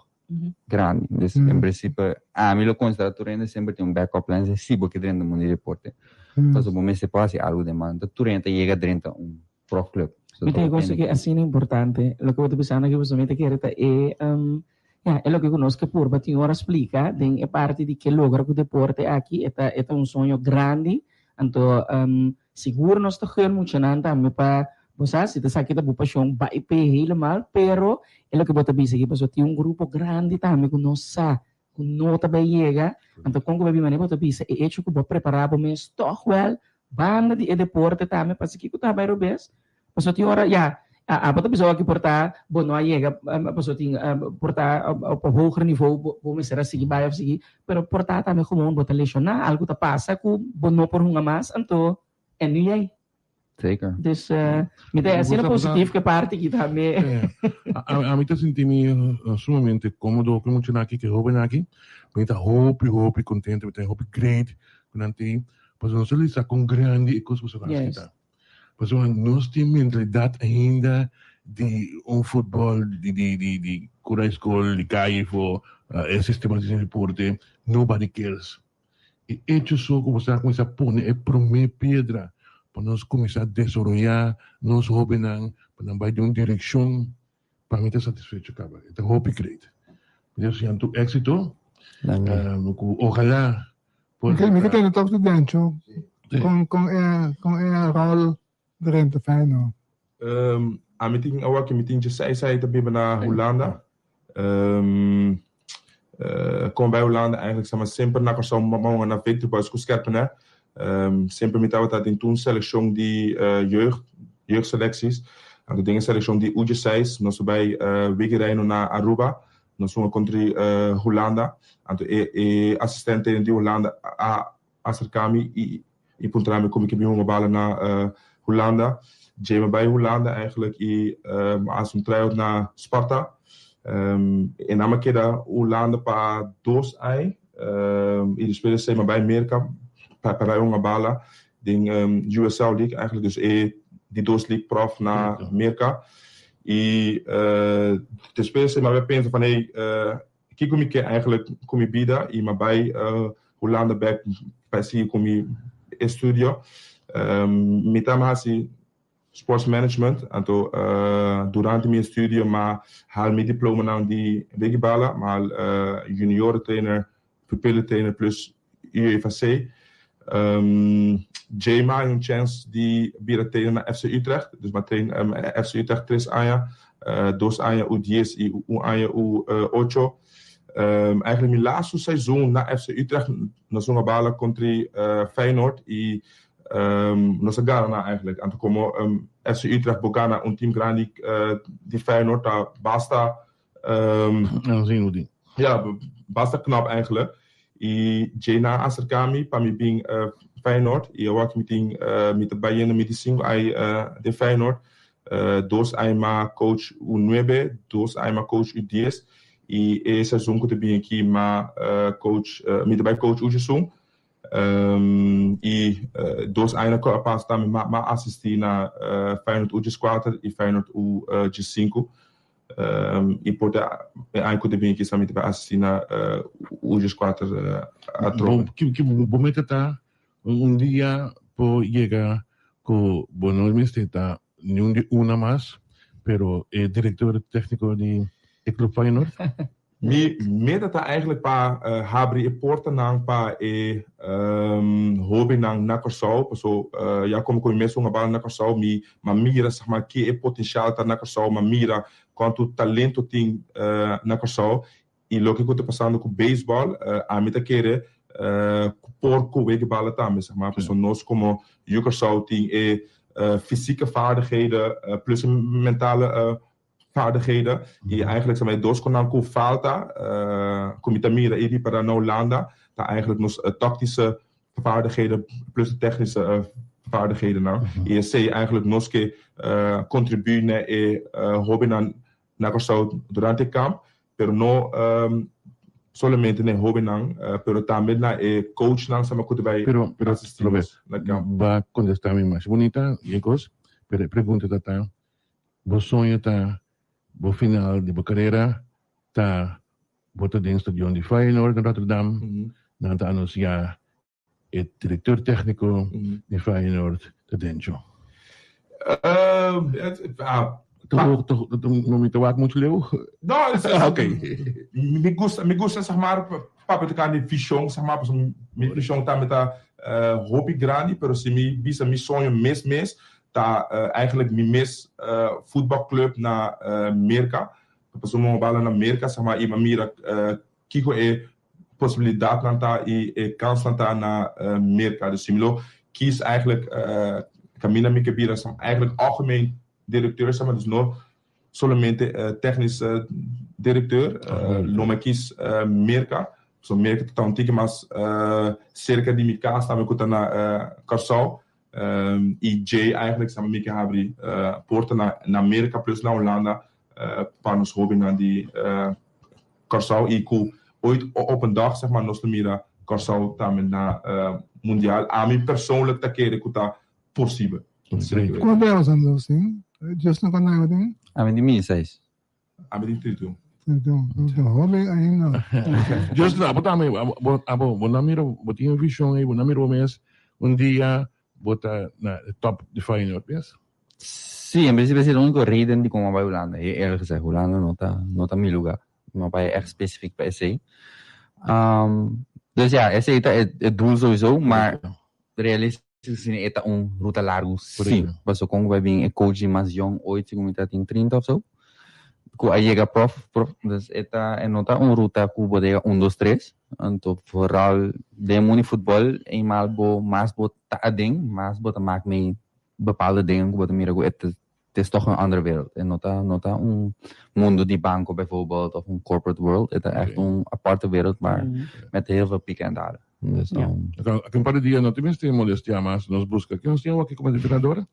grandi. Dus en principe ami lo considera tur hende semper tin un backup plan si si bo ke drenta mundo di deporte. Pasobra bo mester por haci algo den man. Ta tur hende ta yega drenta un profclub. Mi ta gosto ke asina importante loke bo ta bisando aki pasobra mi ta kere ta e ya e loke ku nos ke purba tin ora splika den e parti di ke logra ku deporte aki e ta e ta un soño grandi anto Sigur nos ta gun muchanan tambe pa, bo sa, si ta sa ki ta bo pasion, bai p'e helemaal, pero e loke bo ta bisa aki, pasobra tin un grupo grandi tambe ku no sa, ku no ta bai yega, anto kon ku bai bin manera bo ta bisa e hecho ku bo a prepara bo mes tòg wèl banda di e deporte tambe, pasobra kiko ta bai robes? Pasobra tin ora, ya, abo ta bisa awor por ta bo no a yega, pasobra tin por ta op un hoger nivo bo mester a sigui bai of sigui, pero por ta tambe gewoon bo ta lesioná, algu ta pasa ku bo no por hunga mas, anto en nu yei. Zeker. Dus mi ta asina positief ku e parti aki tambe. Ami ta sinti mi sumamente komodo ku e muchanan aki, ku e hobennan aki. Mi ta hopi, hopi kontento, mi ta hopi great ku nan tin, pasobra nos a lisa kon grandi e kos ku boso a hasi ta. Pasobra nos tin mentalidat ainda di un futbol di di di di kura skol, di kaye for e sistema di deporte, nobody cares. E hecho so ku bo sa kuminsá pone e promé piedra pa nos kuminsá desaroyá nos hóbennan pa nan bai den un direkshon, pa mi ta satisfecho kaba. E ta hopi great. Mi ta desean tur éksito. Ku ojalá por. Mi ke tende tok di Dencho. Kon kon e kon e rol drenta Feyenoord? Ami tin awor ki mi tin 16 aña ta biba na Hulanda. Kon bai Hulanda eigenlijk sa semper na Kòrsou mi a na Victory Boys ku Scherpenheuvel. Semper mi tabata den tur selekshon di jeugd, jeugdselecties. Anto den e selekshon di U16 nos a bai Wega Reino na Aruba. Nos hunga kontra Hulanda. Anto e e asistente di Hulanda a aserká mi i i puntra mi ku mi ke bin hunga bala na Hulanda. Dje mi bai Hulanda eigenlijk i mi a hasi un tryout na Sparta. E nan mi a keda Hulanda pa dos aña i despues di esei mi a bai Merka pa bai hunga bala den USL League eigenlijk, dus e di dos league prof na Merka. I despues di esei mi a bai pensa van hey, kiko mi ke eigenlijk ku mi bida i mi a bai Hulanda bek pa sigui ku mi estudio. Mi ta hasi sports management, anto durante mi estudio mi a haal mi diplomanan di wega bala, mi a haal junioren trainer, pupillen trainer plus UEFA C. Djei mi a haña un chèns di bira trainer na FC Utrecht, dus mi a train FC Utrecht tres aña, dos aña U10 i un aña U8. Eigenlijk mi laatste seizoen na FC Utrecht nos hunga bala kontra Feyenoord i nos a gana nan eigenlijk. Anto komo FC Utrecht bo gana un team grandi di Feyenoord ta basta ja, basta knap eigenlijk. I djei nan a aserká mi pa mi bin Feyenoord i awor mi tin mi ta bayendo mi di sinku ai den Feyenoord. Dos aña m'a coach U nuebe, dos aña m'a coach U10 i e seizoen ku ta bin aki m'a coach, mi ta bai coach U11. I dos aña ku a pasa tambe m'a asistí na Feyenoord U14 i Feyenoord U15. I por ta e aña ku ta bin aki sa mi ta bai asistí na U14 atrobe. Bo meta ta un dia por yega ku bo no mester ta niun di una mas, pero e direktor tékniko di e klup Feyenoord. Mi meta ta eigenlijk pa habri e portanan pa e hóbennan na Kòrsou, paso ya komo ku mi mes un a bala na Kòrsou mi a mira zeg maar ke e potensial ta na Kòrsou, mi a mira kuantu talento tin na Kòrsou i loke ku ta pasando ku beisbòl ami ta kere ku por kohe di bala tambe zeg maar, paso nos komo yu Kòrsou tin e fysieke vaardigheden plus e mentale vaardigheden i eigenlijk sa e dos konan ku falta ku mi ta mira i ripará na Hulanda ta eigenlijk nos taktische vaardigheden plus de technische vaardighedennan i esei eigenlijk nos ke kontribuí na e hóbennan na Kòrsou durante e kamp pero no solamente na e hóbennan pero tambe na e coachnan sama ku ta bai Pero pero asistí nos na kamp. Ba kontestá mi masha bunita i e kos pero e pregunta ta ta Bo soño ta bo final di bo karera ta bo ta den stadion di Feyenoord na Rotterdam, nan ta anunsiá e direktor tékniko di Feyenoord ta dencho. No mi ta wak muchu leu? No, mi gusta, mi gusta zeg maar papia tocante vision zeg maar, pasobra mi vision tambe ta hopi grandi, pero si mi bisa mi soño mes mes Ta eigenlijk mi mes futbalclub na Merca. Pasobra mi bala na Merca sa ma i mi a mira kiko e posibilidadnan ta i e kansnan ta na Merca. Dus si mi lo kies eigenlijk kaminda mi ke bira eigenlijk algemeen directeur sa ma dus no solamente technisch directeur. Lo mi a kies Merca. Pasobra Merca ta un tiki mas cerca di mi cas tambe ku ta na Kòrsou. I djei eigenlijk sa mi ke habri porta na na Merka plus na Hulanda pa nos hobennan di Kòrsou i ku ooit op een dag zeg maar nos ta mira Kòrsou tambe na mundial. Ami persoonlijk ta kere ku ta posibel. Kua bèros nan dos tin? Justin ku Nayo tin? Ami tin 16. Ami tin 31. 31. Bo ta hoben ainda. Justin, abo tambe, abo, abo, bo no mira, bo tin un vision ei, bo no mira bo mes un dia bo ta na e top di Feyenoord, mes? Sí, en principio esei ta e único reden di con a bai Hulanda. Heel eerlijk gezegd, Hulanda no ta, no ta mi lugar. No a bai echt specifiek pa esei. Dus ja, esei ta e, e doel sowieso, maar realistisch. gezien e ta un ruta largu sí. Paso kon ku bai bin e coach di mas yong ooit segun mi ta tin 30 of so ku a yega prof prof dus e ta e no ta un ruta ku bo ta yega un dos tres anto vooral den mundo di futbol eenmaal bo mas bo ta aden mas bo ta mak mee bepaalde dingen ku bo ta mira ku e ta Het is toch een andere wereld. E no ta, no ta un mundo di banco bijvoorbeeld of un corporate world. Het is echt un aparte wereld, maar met heel veel pieken en dalen. Dus, Ja. Aki un par di dia no tin mester molestia mas nos busca. Ken nos tin awor aki como entrenador?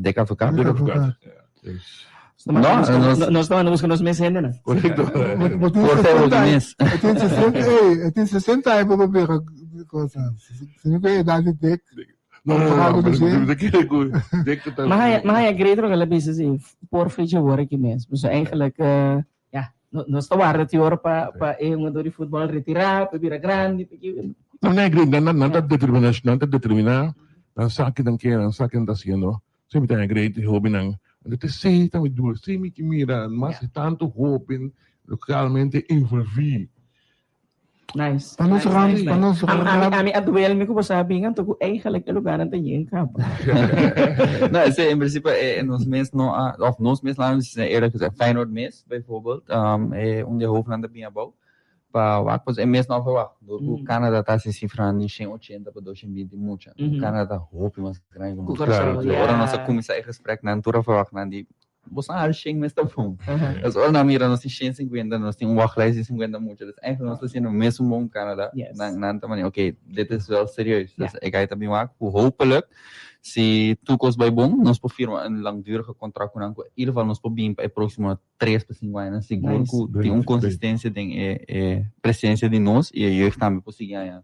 Dick Advocaat. Dick Advocaat. Dus. No, nos, nos ta busca nos mes hende nan. Correcto. Bo tin Por favor, 60 mes. Bo tin 60, ey, e tin 60 aña pa bira cosa. Si no ku edad di Dick. No, no, no, pero mi ta kere ku Dick ta. Maar hij hij great ook al bisa si por fecha awor aki mes. Dus eigenlijk eh, ja, no, nos ta warda ti ora pa pa e jugador di futbol retira, pa bira grandi, pa ki No, nee, great. Nan, nan, nan ta determina, nan ta determina, nan sa ki nan kier, nan sa ki nan ta haciendo. Semper ta great e hobennan. Anto te sei ta mi duro, sei mi ki mira mas tanto hoben localmente envolvi. Nice. Pa nos nice, ram, nice, pa nice. nos Ami, ami, ram. ami a duel mi ku bo sa bin anto ku eigenlijk e lugarnan ta yen kaba. No, ese in principe nos mes no a, of nos mes laten we zeggen, eerlijk gezegd, Feyenoord mes bijvoorbeeld, e un di e hoofdnan ta bin abou pa wak, pues e mes no a verwacht. Door ku Canada ta hasi sifranan di 180 pa 220 mucha. Canada ta hopi mas grandi ku Ku nos. Kòrsou, Claro, Ora nos a ja. kuminsá e gespreknan, tur a verwacht nan di Bo sa al shen mes ta bon. Dus ora nan mira nos tin shen sinkuenta, nos tin un wachtlijst di sinkuenta mucha. Dus eigenlijk nos ta haciendo mes un bon Canada. Yes. Nan, nan ta mani, oké, dit is wel serieus. Dus e guy ta bin wak ku hopelijk si tur kos bai bon, nos por firma un langdurige contract ku nan ku in ieder geval nos por bin pa e próximo tres pa sinku añanan sigur Nice. ku tin un consistencia den e e presencia di nos i e jeugd tambe por sigui haña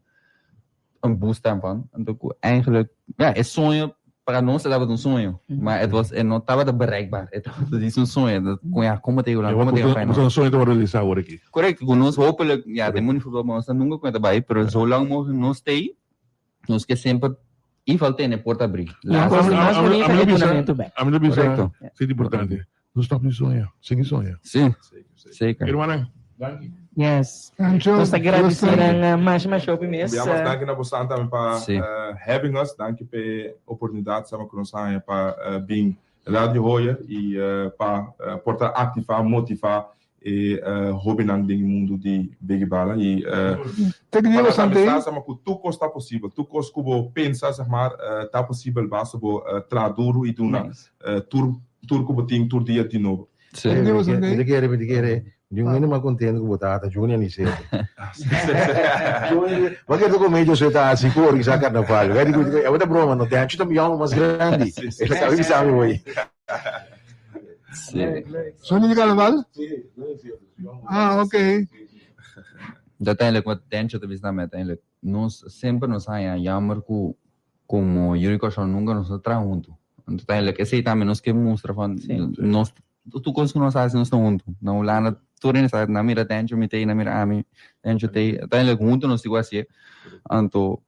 un boost daarvan. Anto ku eigenlijk, ja, e soño para nos e tabata un soño, maar het was, e no tabata bereikbaar. E tabata djis un soño. Dat kon ja, kon bo ta yega, kon bo ta yega Feyenoord? Un soño ta wòrdu realisá awor aki. Correcto, ku nos hopelijk, ja, den mundo di futbol nos ta nunka ku e ta bai, pero zolang mogelijk nos ta ei, nos ke semper i val tene porta abrí. Ja, Laatste mas bonita e dunamentu bek. Ami lo bisa, Correcto. si ta importante. No stop di soña, sigui soña. Sí, zeker. Hermannan, danki. Yes. Nos ta gradisí nan masha masha hopi mes. Bia mas danki na bosan tambe pa Sí. having us. Danki pa e oportunidat sama ku nos haña pa bin Radio Hoyer i pa por ta aktivá, motivá e hóbennan den e mundu di Biggie Bala. I Te pa dia nan bosan tambe te? sa sama ku tur kos ta posibel. Tur kos ku bo pensa, zeg maar, ta posibel basta bo traha duru i duna Nice. Tur tur ku bo tin tur dia di nobo. Sí. Mi Mi ta kere, mi ta kere. Di un hende mas contento ku bo tata, Juni Aniceto. Juni, bo a kere ta come José ta hasi ku organisa carnaval. Wè di ku, e ta broma, no, Dencho ta mi yòngu mas grandi. E ta kaba bisa mi hoy. Sí. Juni di carnaval? Ah, ok. Uiteindelijk, wat Dencho ta bisa mi uiteindelijk, nos semper nos haña jammer ku Como Yuri Kòrsou nunka nos a traha huntu. Anto uiteindelijk esei tambe nos ke mustra van nos tur kos ku nos hasi nos ta huntu. Na Hulanda tur hende sa nan mira Dencho mi t'ei nan mira ami Dencho t'ei. Uiteindelijk huntu nos sigu hasié. Anto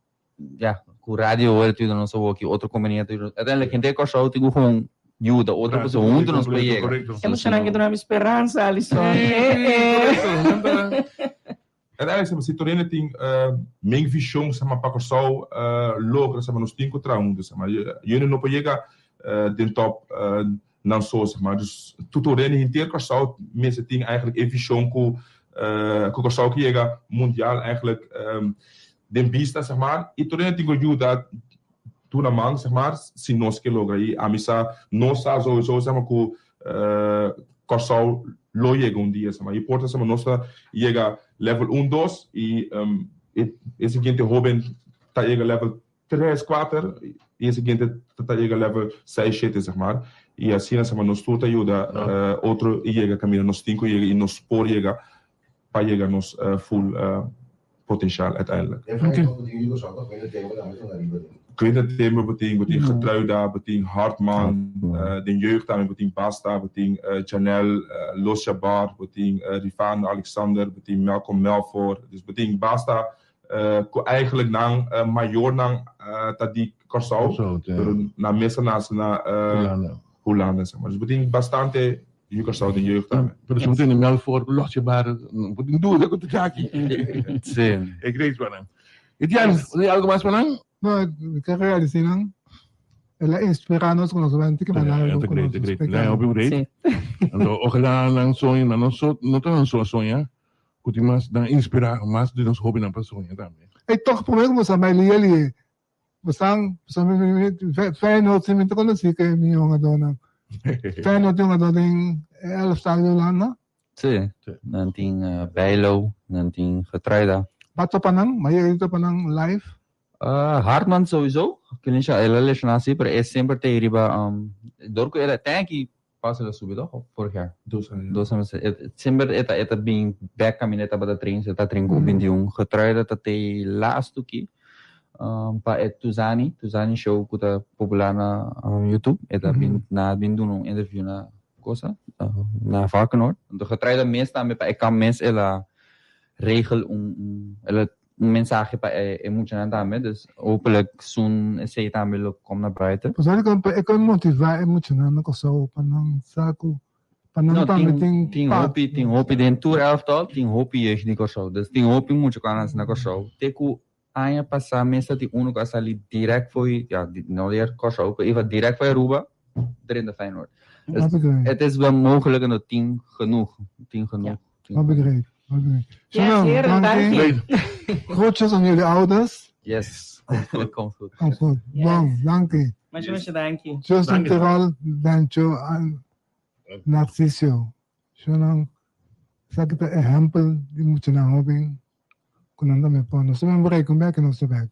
ya ku radio hoor ta yuda nos awoki otro kompania ta yuda nos. Uiteindelijk henter Kòrsou tin ku gewoon yuda otro pasobra huntu nos por yega. E muchanan ke duna mi speransa Alison. Uiteindelijk, zeg maar, si Torino tin men vision, zeg maar, pa Kòrsou logra, zeg maar, nos tin ku traha huntu, zeg maar. Jullie no por yega den top nan so, zeg maar. Dus tur Torino, henter Kòrsou mester tin eigenlijk e vision ku ku Kòrsou ke yega mundial eigenlijk den bista, zeg maar. I Torino tin ku yuda duna man, zeg maar, si nos ke logra. I ami sa, nos sa souiso, zeg maar, ku Kòrsou lo yega un dia, zeg maar. I por ta, zeg maar, nos ta yega level un, dos i e siguiente hóben ta yega level tres, kuater i e siguiente ta yega level seis, shete, zeg maar. I asina, zeg maar, nos tur ta yuda otro i yega kaminda nos tin ku yega i nos por yega pa yega nos full potencial uiteindelijk. Quinten Timber bo tin, bo tin Getruida, bo tin Hartman, den jeugd tambe bo tin Basta, bo tin Janel Losjabar, bo tin Rivano Alexander, bo tin Malcolm Melfor, dus bo tin basta ku eigenlijk nan mayornan ta di Kòrsou, pero nan mes a nase na Hulanda. Dus bo tin bastante Yu Kòrsou den jeugd tambe. Pero si bo tene Melfor, Losjebar, no por tin duda ku ta djaki. Sí. E great pa nan. Etienne, bo tin algu mas pa nan? No, mi ke gradisí nan. El a inspirá nos ku nos bai tiki mas largu ku nos spliká. Hopi great. Anto ojalá nan soño, nan no so, no ta nan so a soña, ku tin mas, nan inspirá mas di nos hóbennan pa soña tambe. Ey tòg promé ku bo sa bai lia lie, bo sa, bo sa Feyenoord si mi ta konosí ku e mihó hungadónan. Feyenoord tin hungadó den e elftal di Hulanda. Sí, nan tin Bijlo, nan tin Getruida. Ba topa nan? Ba yega di topa nan live? Hartman sowieso, Kelinsha el a lesioná sí, pero e semper ta ei riba, dor ku el a, ten aki pas el a subi toch, of vorig jaar? Dos aña. Dos aña, semper e ta e ta bin bek kaminda e tabata train, so e ta train ku 21. Getruida ta tei lastu ki pa e Tuzani, Tuzani show ku ta popular na YouTube, e ta bin nan a bin duna un interview na cosa na Varkenoord. Anto Getruida mes tambe pa e kamp mes el a regel un el a un mensahe pa e e muchanan tambe, dus hopelijk soon esey tambe lo kom na buiten. Pues e kon e kon motivá e muchanan na Kòrsou pa nan sa ku pa nan No, tambe tin tin tin part. hopi tin hopi den tur elftal tin hopi jeugd di Kòrsou, dus tin hopi mucha ku a nase na Kòrsou te ku aña pasá mes ta tin uno ku a sali dirèkt fo'i ya no di Kòrsou pero iba dirèkt fo'i Aruba drenta Feyenoord. Dus Hopi great. het is wel mogelijk en dat tin genoeg, tin genoeg. Tin Hopi genoeg. great, hopi great. Yes, Shannon, heren, danki. danki. Groetjes aan jullie ouders. Yes, komt goed, komt goed. Komt goed. Yes. Bon, danki. Masha masha danki. Justin Danki. Tirol, Bencho en Narcisio. Shannon, esaki ta ehempel di muchanan hoben ku nan ta mepon. Nos ta ben break un bek i nos ta bek.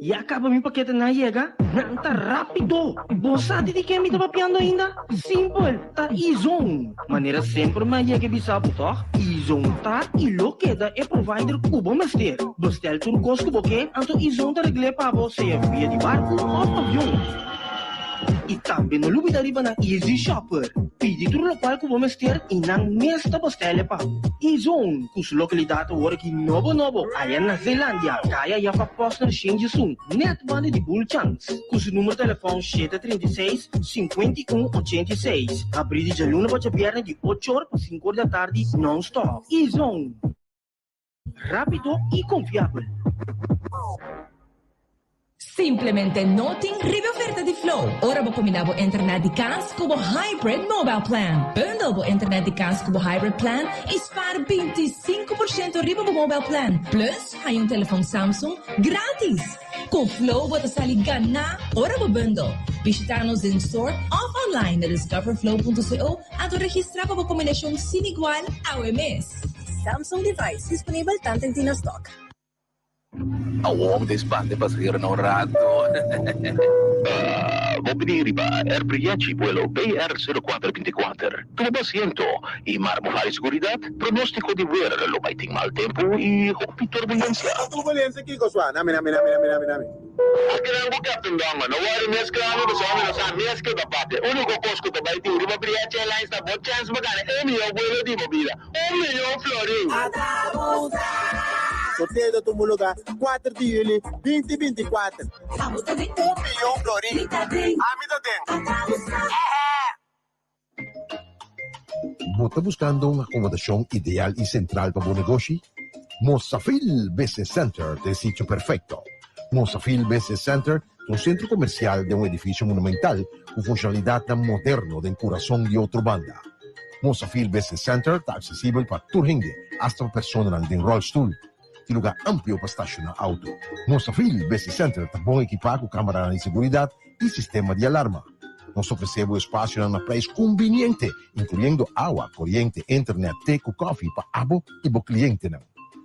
Ya caba mi paketenan yega? Nan ta rapido! Bo sa di di ken mi ta papiando ainda? Simpel, ta E-Zone! Manera semper mi a yega e bisa bo tòg? E-Zone ta i lo keda e provider ku bo mester. Bestel tur kos ku bo ke, anto E-Zone ta regl'é pa bo sea via di barku òf avion. I tambe no lubida riba nan Easy Shopper. Pidi tur lokual ku bo mester i nan mes ta bostele pa bo. E-Zone, ku su lokalidat awor aki nobo nobo aya na Zeelandia, kaya Jacob Posner Shinjisun, nèt banda di Bulchans. Ku su numero telefòn 736, 51 86. Habrí di djaluna pa djabièrnè di ocho or pa sinku or di atardi nòn-stòp. E-Zone. Rápido i konfiabel. Simplemente no tin riba e oferta di Flow ora bo kombiná bo internet di kas ku bo Hybrid Mobile Plan. Bundle bo internet di kas ku bo Hybrid Plan i spar 25% riba bo mobile plan. Plus, haña un telefon Samsung gratis! Ku Flow bo ta sali ganá ora bo bundle. Bishitá nos den store òf online na discoverflow.co anto registrá pa bo kombinashon sin igual awe mes. Samsung device disponibel tanten tin na stock. Awor mi ta espanta e pasaheronan un rato. Bo pidi riba Air Briachi vuelo BR 04 24. Tuma bo asiento y mara bo fari seguridad. Pronostico di weer lo bay tin mal tempo y hopi turbulencia. Turbulencia kiko sua? Nami nami nami nami nami nami. Akinan ku Captain Dongo no wòri mes grandi pasobra mi no sa mes ke ta papia. Úniko kos ku ta bai tin riba Briachi Airlines ta bo chèns pa gana e mihó vuelo di bo bida, un miyon florin! Sorteo ta tuma lugá kuater di yüli binti 24. Un miyon florin! Ami ta den! Bo ta buskando un akomodashon ideal i sentral pa bo negoshi? Mosafil Business Center ta e sitio perfekto. Mosafil Business Center ta un sentro komersial den un edifisio monumental ku funshonalidatnan moderno den kurason di Otrobanda. Mosafil Business Center ta aksesibel pa tur hende, asta pa personanan den ròlstul. Tin lugá amplio pa stashoná outo. Mosafil Business Center ta bon ekipá ku kameranan di seguridat i sistema di alarma. Nos ta ofresé bo espasionan na preis kumbiniente, inkluyendo awa, koriente, internet, te ku kòfi pa abo i bo klientenan.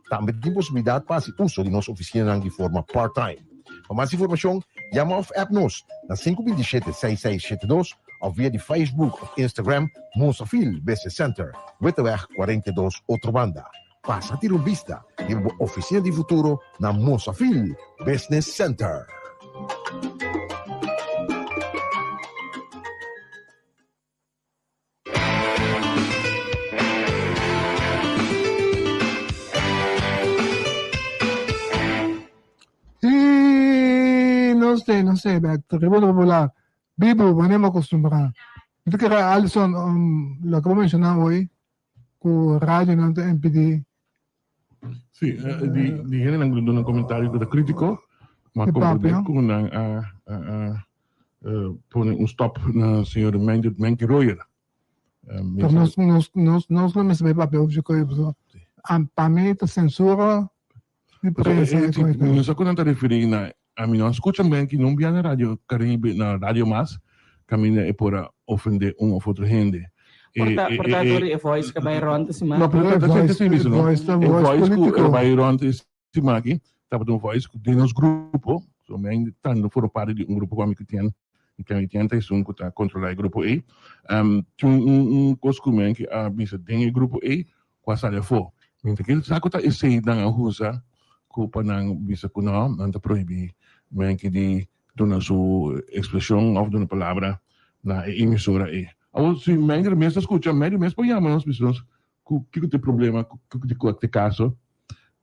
Tambe tin posibilidat pa hasi uso di nos ofisinanan di forma part-time. Pa mas informashon, yama òf app nos na 527 6672 òf via di Facebook òf Instagram Mosafil Business Center, Witteweg 42, Otrobanda. Pasa tira un bista riba bo oficina di futuro na Mosafil Business Center. Y no sé, no sé, bek, Tribuna Popular, Bibu, wanneer mi acostumbrá. Mi ta kere Alison, um, loke bo menciona hoy, ku radionan ta impedí. Si, di di hendenan ku ta duna komentario ku ta kritiko, ma Di komprendé papia. ku nan a a a pone un stop na señor Mendy Menky Royer. Pero nos nos nos nos lo mester bai papia over dje koe pasobra pa mi ta sensura di prensa e koe ta. Mi no sa ku nan ta referí na ami no a skucha Menky no bia na Radio Caribe na Radio Mas kaminda e por a ofendé un of otro hende. Por ta por ta dor di e voice ku a bai rònt e siman. No, pero ta ta e voice ta E voice voice ku politico. a bai rònt e siman aki tabata un voice ku den nos grupo, so mi ainda ta no forma parti di un grupo ku ami ku Tien, i Tien Tien ta esun ku ta kontrolá e grupo ei. Tin un un kos ku mi a bisa den e grupo ei ku a sali afó. Mi ta kere sa ku ta esei nan a usa ku pa nan bisa ku no, nan ta prohibí Menki di duna su ekspreshon òf duna palabra na e emisora ei. Awor si Menki mes ta skucha, Menki mes por yama nos bisa nos ku kiko ta e problema, kiko ta e kaso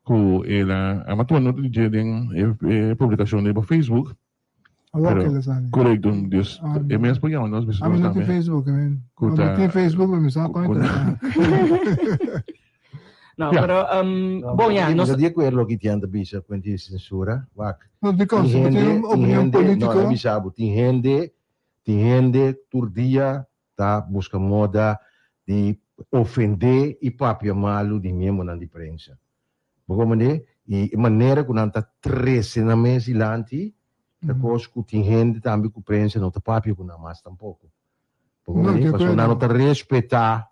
ku el a a tuma nota di dje den e publikashon riba Facebook. Awor Pero, ke el a sali. Korekto, dus Ah, e mes por yama nos bisa Ami nos no tin tambe. Facebook, I mean. Ku Mi ta tin Facebook, pero mi sa ku kon na No, Ja. pero um, bon ja, Mi nos ta di acuerdo loke Etienne ta bisa cu di censura. Wak. No, dikon, Tin si bo tin hende, un tin opinion hende, no, politico. na bisa bo, tin hende, tin hende tur dia ta buska moda di ofendé i papia malu di miembronan di prensa. Bo komprendé? I e manera ku nan ta trese nan mes dilanti ta kos ku tin hende tambe ku prensa no ta papia ku nan mas tampoko. Bo komprendé? Pasobra nan no ta respetá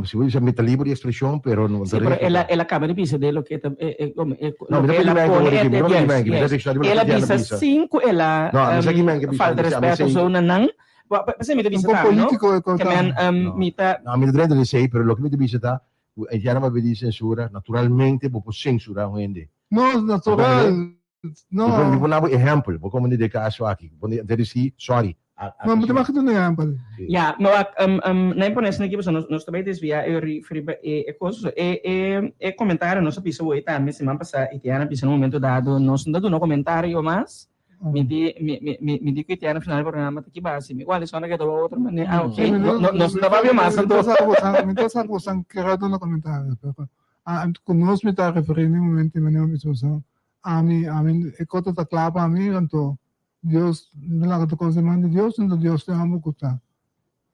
si bo bisa mi ta liber di ekspreshon pero no Sí, ta pero el a, respetá. el a kaba di bisa de loke ta, e, e, como, e, No, mi loke ta el a pidi men pone, ku e, mi no pidi yes, men, mi ta yes. registrá di El a loke bisa bisa. sin ku el a, No, mi sa ki men ke bisa, falta mi sa, mi respeto sa so na nan. Bo, p'esei mi ta Un bisa po tambe, no? polítiko e Ke kos men, ta. No, mi ta. no, mi ta drenta di esei, pero loke mi ta bisa ta ku e ya no papia di sensura, naturalmente bo por sensurá un hende. No, Bo natural, komprendé? no. Mi por duna bo ehèmpel, bo komprendé di e kaso aki. Bo ta disi, sorry, a, a No, mi ta mag duna ehèmpel. Sí. Ja, no, ak, na e pone esaki pasobra nos, nos ta bai desviá e ri, riba e, e kos. So, e, e, e komentario nos a bisa hoy tambe siman pasá, Itiana a bisa na un momento dado, nos no ta duna komentario mas. Mi di, mi, mi, mi, mi di ku Itiana final di programa ta ki base. Mi kual esona ke ta otro manera. Ah, ok. No, no, nos no ta papia mas Mi anto. ta sa ku bosan, mi ta sa ku bosan kere duna komentario, pero a, ku nos mi ta referí ni momento i manera mi bisa bosan, ami, ami, e kota ta kla pa mi, anto Dios, mi laga tur kos den man di Dios, anto Dios ta e homber ku ta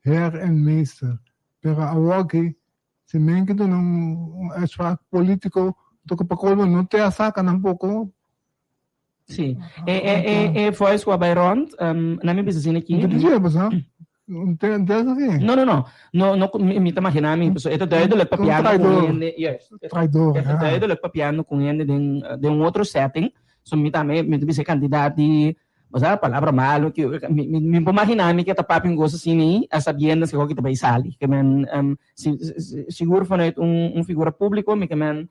Heer en Meester. Pero awoki, si men ke duna un uitspraak politico, anto ku pa kolmo no te a saka nan poko. Sí. E, e, e, e voice ku a bai rond, nan mi bisa asina aki. Nta di dje, basa? Nta nta aki? No, no, no. No, no, mi, mi ta imaginá mi, pasobra e ta duidelijk papiando ku traidor. hende, juist. Traidor, E ta ja. duidelijk papiando ku hende den, den un otro setting. So mi tambe, mi ta bisa e kantidat di, basa, palabra malo ku, mi, mi, mi por imaginá mi ke ta papia un kos asina ei, a sabiendas ke hoki ta bai sali. Ke men, si, si, sigur vanuit un, un figura públiko, mi ke men,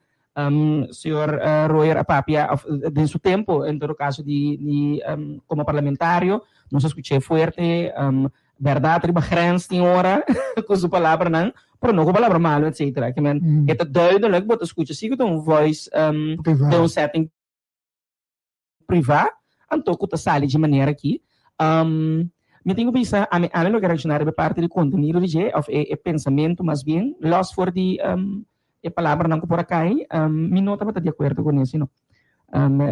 Señor Royer a papia of den su tempo en todo caso di di como parlamentario nos a scuché fuerte berdad riba grens tin ora cu su palabranan pero no cu palabra malo etcetera ke men e ta duidelijk bo ta scucha si cu ta un voice den un setting privá, anto ku ta sali dje manera aki. Mi tin ku bisa, ami ami lo ke reakshoná riba e parti di kontenido di dje, òf e e pensamentu mas bien, lòs for di e palabranan ku por a kai, mi no tabata di akuerdo ku esei no.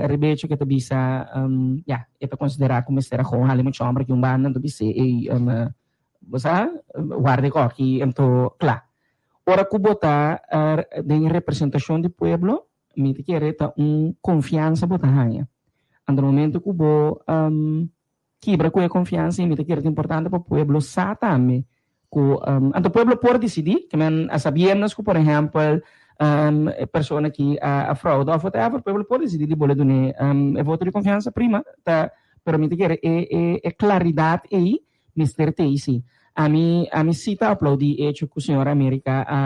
Riba e hecho ku e ta bisa, ya, e ta konsiderá ku mester a gou hali mucha hòmber aki un banda, anto bis'é, ey, bo sa, warda e kòki, anto kla. Ora ku bo ta den representashon di pueblo, Mi ta kere ta un konfiansa bo ta haña. Anto na momento ku bo kibra ku e konfiansa ei mi ta kere ta importante pa pueblo sa tambe ku anto pueblo por disidí ke men a sabiendas ku por ehèmpel e persona aki a frauda òf whatever pueblo por disidí di bole dun'é e voto di konfiansa prima ta pero mi ta kere e e e klaridat ei mester ta ei si. Ami ami si ta aplaudí e echo ku señor America a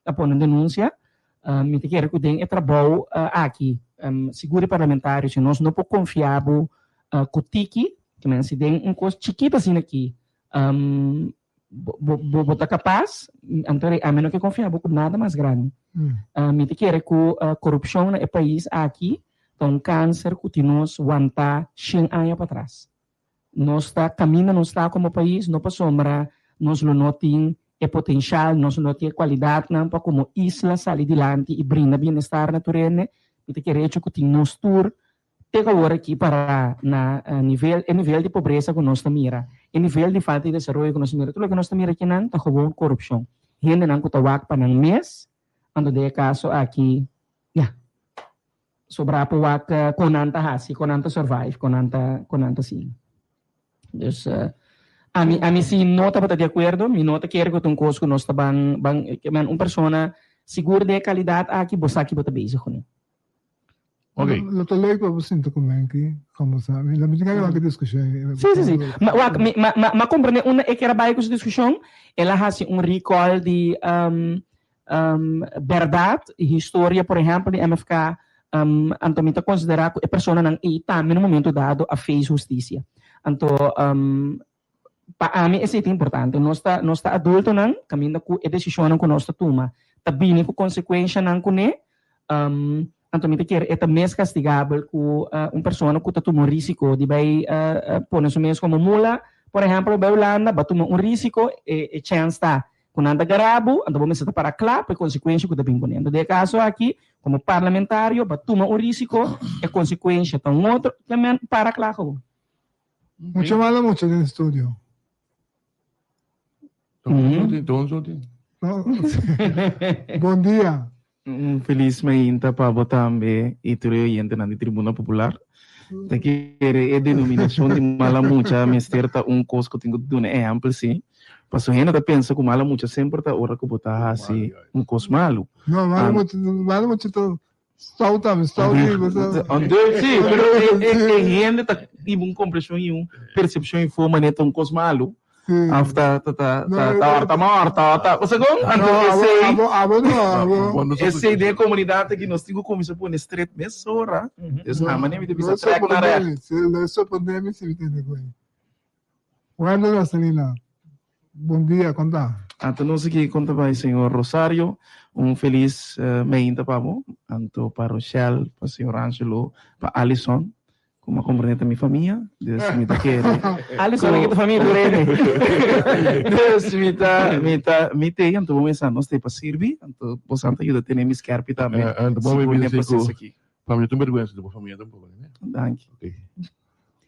a pone un denunsia Mi ta kere ku den e trabou aki, sigur e parlamentario, si nos no por konfia bo ku tiki, ke men si den un kos chikito asina aki bo bo ta kapas, anto ami no ke konfia bo ku nada mas grandi. Mi ta kere ku korupshon na e pais aki ta un kanser ku tin nos wantá shen aña patras. Nos ta kaminda nos ta komo pais no pasobra nos lo no tin. e potenshal, nos no tin e kualidatnan pa komo isla sali dilanti i brinda bienestar na tur hende. Mi ta kere hecho ku tin nos tur te ku awor aki para na nivel, e nivel di pobresa ku nos ta mira, e nivel di falta di desaroyo ku nos ta mira, tur loke nos ta mira akinan ta gewoon korupshon. Hendenan ku ta wak pa nan mes, anto den e kaso aki, ya, sobra por wak kon nan ta hasi, kon nan ta survive, kon nan ta, kon nan ta sigui. Dus ami, ami si no tabata di akuerdo, mi no ta kere ku ta un kos ku nos ta ban, ban, un persona sigur di e kalidat aki, bo sa ki bo ta bezig kuné. Ok. Lo ta leuk pa bo sinta ku Menki kombersá. Mi tin kaba wak e diskushon. Sí, sí, sí. Ma wak, mi, ma, ma, ma komprendé unda e kier a bai ku su diskushon. El a hasi un recall di bèrdat, historia, por ehèmpel, di MFK. Anto mi ta konsiderá ku e personanan ei tambe na un momento dado a face hustisia. Anto pa ami esei ta importante. Nos ta, nos ta adultonan, kaminda ku e desishonnan ku nos ta tuma ta bini ku konsekuenshanan kuné. Anto mi ta kere e ta mes kastigabel ku un persona ku ta tuma un risiko di bai pone su mes komo mula, por ehèmpel, bai Hulanda, bo a tuma un risiko, e e chèns ta ku nan ta gara bo, anto bo mester ta para kla pa e konsekuensha ku ta bin kuné. Anto den e kaso aki, komo parlamentario, bo a tuma un risiko, e konsekuensha ta un otro, para kla ku bo. Mucha mala mucha den studio. Bon dia. Un felis mainta pa bo tambe y tur e oyentenan di Tribuna Popular. Ta kere e denominacion di mala mucha mester ta un cos cu tin cu duna ehempel si. Pasobra hende ta pensa cu mala mucha semper ta ora cu bo ta haci un cos malu. No, mala mucha, mala mucha ta Stout tambe, stout di bo sa. Ondeugd, sí, pero e, e, e hende ta hiba un kompreshon i un persepshon i forma net un kos malu. Of ta, ta, ta, ta, ta horta morta, of ta, bo sa kon? Anto esei, Abo, abo no, abo. esei den e komunidat aki nos tin ku kuminsá pone stret mesora. Dus na manera mi ta bisa trèk na règt. Lo sorprendé mi si mi tende ku ei. Wendel Rosalina, bon dia, kon ta? Anto nos aki kon ta bai señor Rosario, un felis meinta pa bo, anto pa Rochelle, pa señor Angelo, pa Alison, ku mi a komprende ta mi famia, dus mi ta kere. Alison aki ta famia tur hende. Dus mi ta, mi ta, mi t'ei, anto bo mesa nos t'ei pa sirbi, anto bosan ta yuda tene mi skerpi tambe, Anto bo sigur mi den bisa proseso ku aki. famia ta un bergwensa di bo famia tampoco, ne? Danki.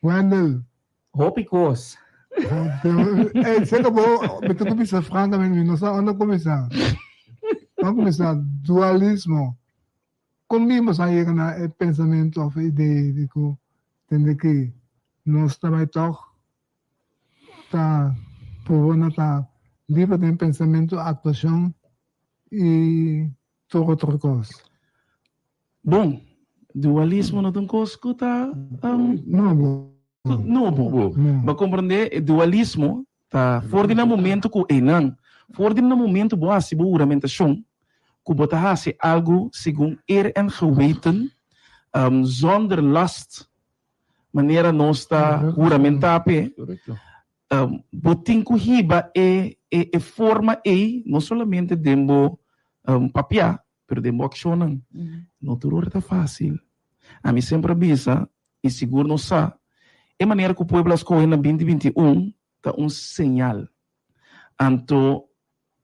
Wendel, Hopi kos. Ey, se acabó, mi ta cuminsa francamente, mi no sa unda cuminsa. Ban cuminsa, dualismo. Con mi boso a yega na e pensamento of e idee di cu tende ki nos ta bay toch ta proba na ta liber den pensamento, actuacion y tur otro cos? Bon, dualismo no ta un kos ku ta Nobo. Nobo. Bo a komprendé? E dualismo ta for di na momento ku einan, for di na momento bo hasi bo huramentashon ku bo ta hasi algu segun eer en geweten, zonder last, manera nos ta huramentá p'e, bo tin ku hiba e e forma ei no solamente den bo papiá, Pero den bo akshonnan, no tur ora ta fásil. Ami semper a bisa, i sigur nos sa, e manera ku pueblo a skohe na binti 21 ta un señal. Anto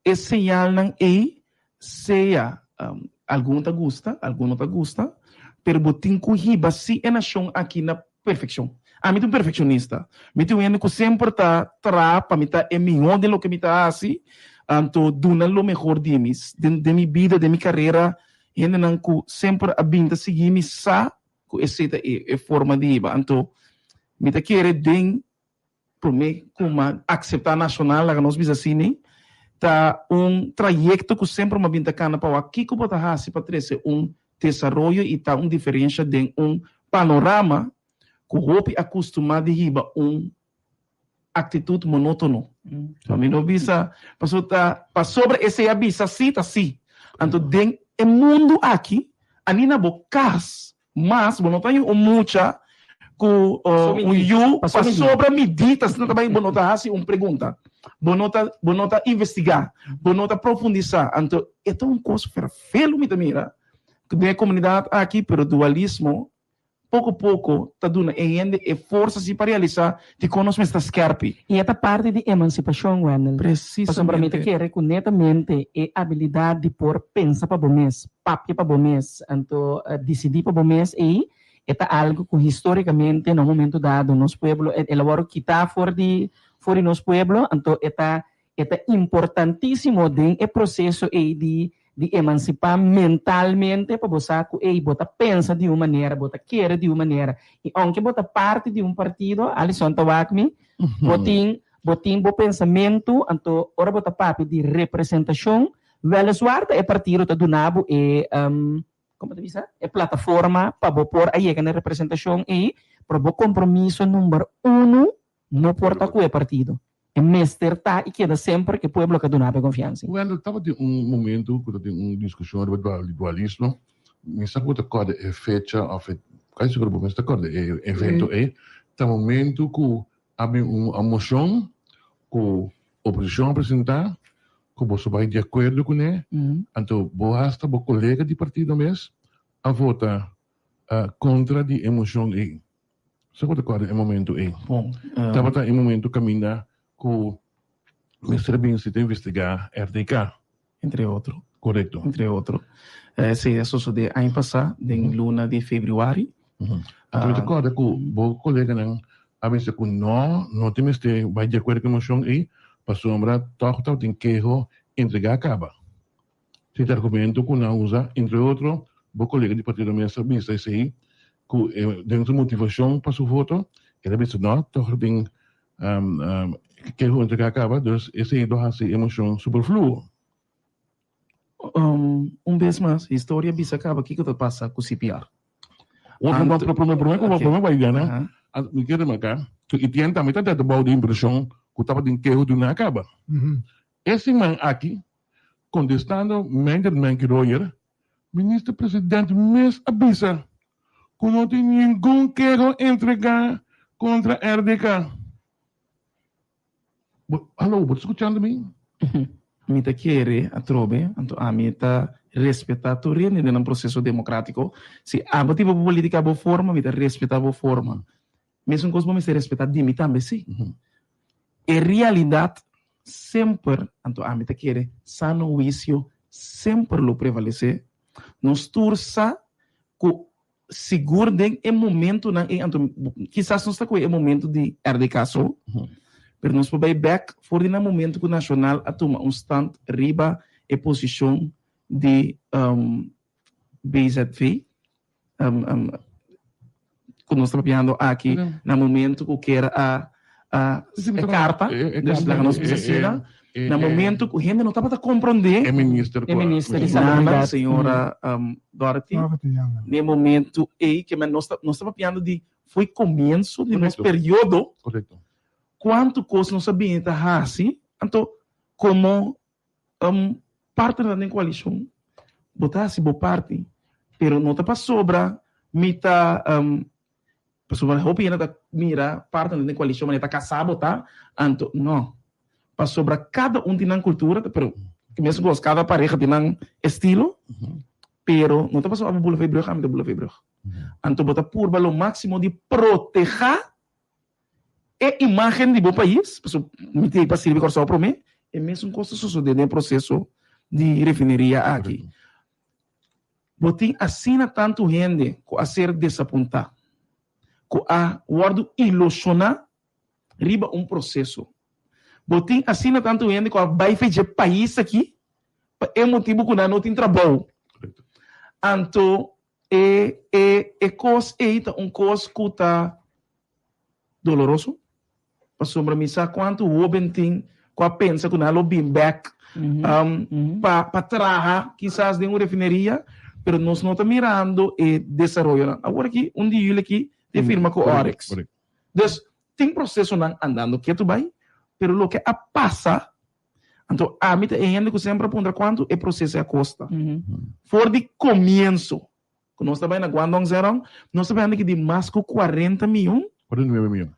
e señalnan ei, sea algun ta gusta, algun no ta gusta, pero bo tin ku hiba si e nashon aki na perfekshon. Ami ta un perfekshonista. Mi ta un hende ku semper ta traha pa mi ta e mihó den loke mi ta hasi, anto duna lo mehor di mi. Den den mi bida, den mi karera, hendenan ku semper a bin ta sigui mi sa ku esei ta e e forma di hiba. Anto mi ta kere den Promé ku m'a akseptá Nashonal, laga nos bisa asina, ta un trayekto ku semper m'a bin ta kana pa wak kiko bo ta hasi pa trese un desaroyo i ta un diferensha den un panorama ku hopi a kustumá di hiba un aktitut monótono. Pa mi no bisa, pasobra ta pasobra esei a bisa sí ta sí. Anto den e mundu aki, anina bo kas Mas bo no ta haña un mucha ku un yu pasobra midí ta asina ta bai bo no ta hasi un pregunta, bo no ta bo no ta investigá, bo no ta profundisá. Anto e ta un kos ferfelu mi ta mira den e komunidat aki, pero dualismo. Poko poko ta duna e hende e forsa si pa realisá dikon nos mester ta skèrpi. I e ta parti di emansipashon, Wendell. Pasobra mi ta kere ku netamente e abilidat di por pensa pa bo mes, papia pa bo mes, anto disidí pa bo mes ei, e ta algu ku histórikamente na un momento dado nos pueblo, el a wòrdu kitá for di for di nos pueblo, anto e ta E ta importantísimo den e proseso ei di di emansipá mentalmente pa bo sa ku ei bo ta pensa di un manera, bo ta kere di un manera i ounke bo ta parti di un partido, Alison ta wak mi, bo tin bo tin bo pensamentu, anto ora bo ta papia di representashon, wèleswar ta e partido ta duna bo e komo ta bisa, e plataforma pa bo por a yega na e representashon ei, pero bo kompromiso number unu No por ta ku e partido. E mester ta i keda semper ku e pueblo ka duna bo e konfiansa. Wendell, tabatin un momento ku tabatin un diskushon riba dualismo. Mi sa ku bo ta kòrda e fecha òf e, kasi sigur bo mes ta kòrda e evento ei. Ta momento ku a bin un moshon ku oposishon a presentá ku boso bai di akuerdo kuné, anto bo hasta bo kolega di partido mes a vota kontra di e moshon ei. Sa ku ta kòrda e momentu ei? Bon. Tabata e momentu kaminda ku mester bin si ta investigá RTK. Entre otro. Korekto. Entre otro. Esei a sosodé aña pasá den luna di febrüari. Anto mi ta kòrda ku bo koleganan a bisa ku nò, no tin mester bai di akuerdo ku e moshon ei pasobra tòg tabatin keho entregá kaba. Tin e argumento ku nan usa, entre otro, bo kolega di partido mes a bisa esei, ku den su motivashon pa su voto, el a bisa no, tòg den keho entregá kaba, dus esei lo hasi e moshon superfluo. Un bes mas, historia bisa kaba kiko ta pasa ku CPR. Otro no, pero prome prome ku prome bai gana, mi ke remarká ku Etienne tambe ta bou di impreshon ku tabatin keho duna kaba. E siman aki, kontestando Meindert Menke Royer, Minister President mes a bisa ku no tin ningun keho entregá kontra RDK. Bo, hallo, bo ta skuchando mi? Mi ta kere atrobe, anto ami ta respetá tur hende den nan proseso demokrátiko. Si abo tin bo polítika bo forma, mi ta respetá bo forma. Mesun kos bo mester respetá di mi tambe sí. E realidat semper, anto ami ta kere, sano huisio semper lo prevalesé. Nos tur sa ku sigur den e momentunan ei, anto kisas nos ta kohe e momentu di RDK so, pero nos por bai bèk for di nan momentu ku Nashonal a tuma un stand riba e posishon di BZV, ku nos ta papiando aki na momento ku kier a a e karta, dus laga nos bisa asina, na momento ku hende no tabata komprondé E minister E minister di Nana, Salubridad. señora Dorothy, Dorothy, na e momento ei ke men nos ta nos ta papiando di foi komienso di nos Korekto. periodo, Korekto. kuantu kos nos a bini ta hasi, anto komo Partnernan den koalishon, bo ta hasi bo parti, pero no ta pasobra mi ta, pasobra hopi hende ta mira partnernan den koalishon manera ta kasá bo ta, anto no. Pasobra kada un tin nan kultura, pero mes kos kada pareha tin nan estilo, pero no ta pasobra abo bula for e brug, ami ta bula for e brug. Anto bo ta purba lo máksimo di protehá E imagen di bo pais, pasobra mi tin pa sirbi Kòrsou promé, e mesun kos ta sosodé den e proseso di refineria aki. Bo tin asina tantu hende ku a ser desapuntá, ku a wòrdu ilushoná riba un proseso. Bo tin asina tantu hende ku a bai fe dje pais aki pa e motibu ku nan no tin trabou. Anto E e e kos ei ta un kos ku ta doloroso, pasobra mi sa kuantu hóben tin ku a pensa ku nan lo bin bèk pa pa traha kisas den un refineria, pero nos no ta mirando e desaroyonan. Awor aki un di yuli aki ta firma ku Oryx. Dus tin prosesonan andando ketu bai, pero loke a pasa Anto ami ta e hende ku semper a puntra kuantu e proseso a kosta. For di komienso ku nos ta bai na Guangdong Zhejiang, nos ta bai hende ki di mas ku kuarenta mion. 49 mion.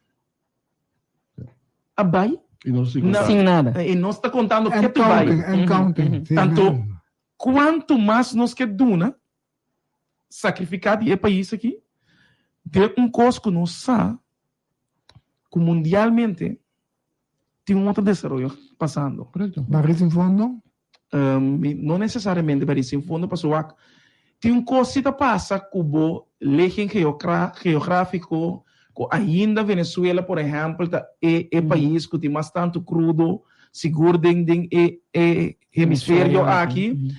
A bai. I nos sin konta. Sin nada. I nos ta kontando And ketu bai. counting, and counting. Sí, Anto kuantu mas nos ke duna, sakrifiká di e pais aki. Den un kos ku nos sa ku mundialmente tin un otro desaroyo pasando. Korekto. Baril sin fondo? No nesesariamente baril sin fondo pasobra wak tin un kos si ta pasa ku bo legen geográfiko ku ainda Venezuela por ehèmpel ta e e pais ku tin mas tantu krudo sigur den den e e hemisferio aki.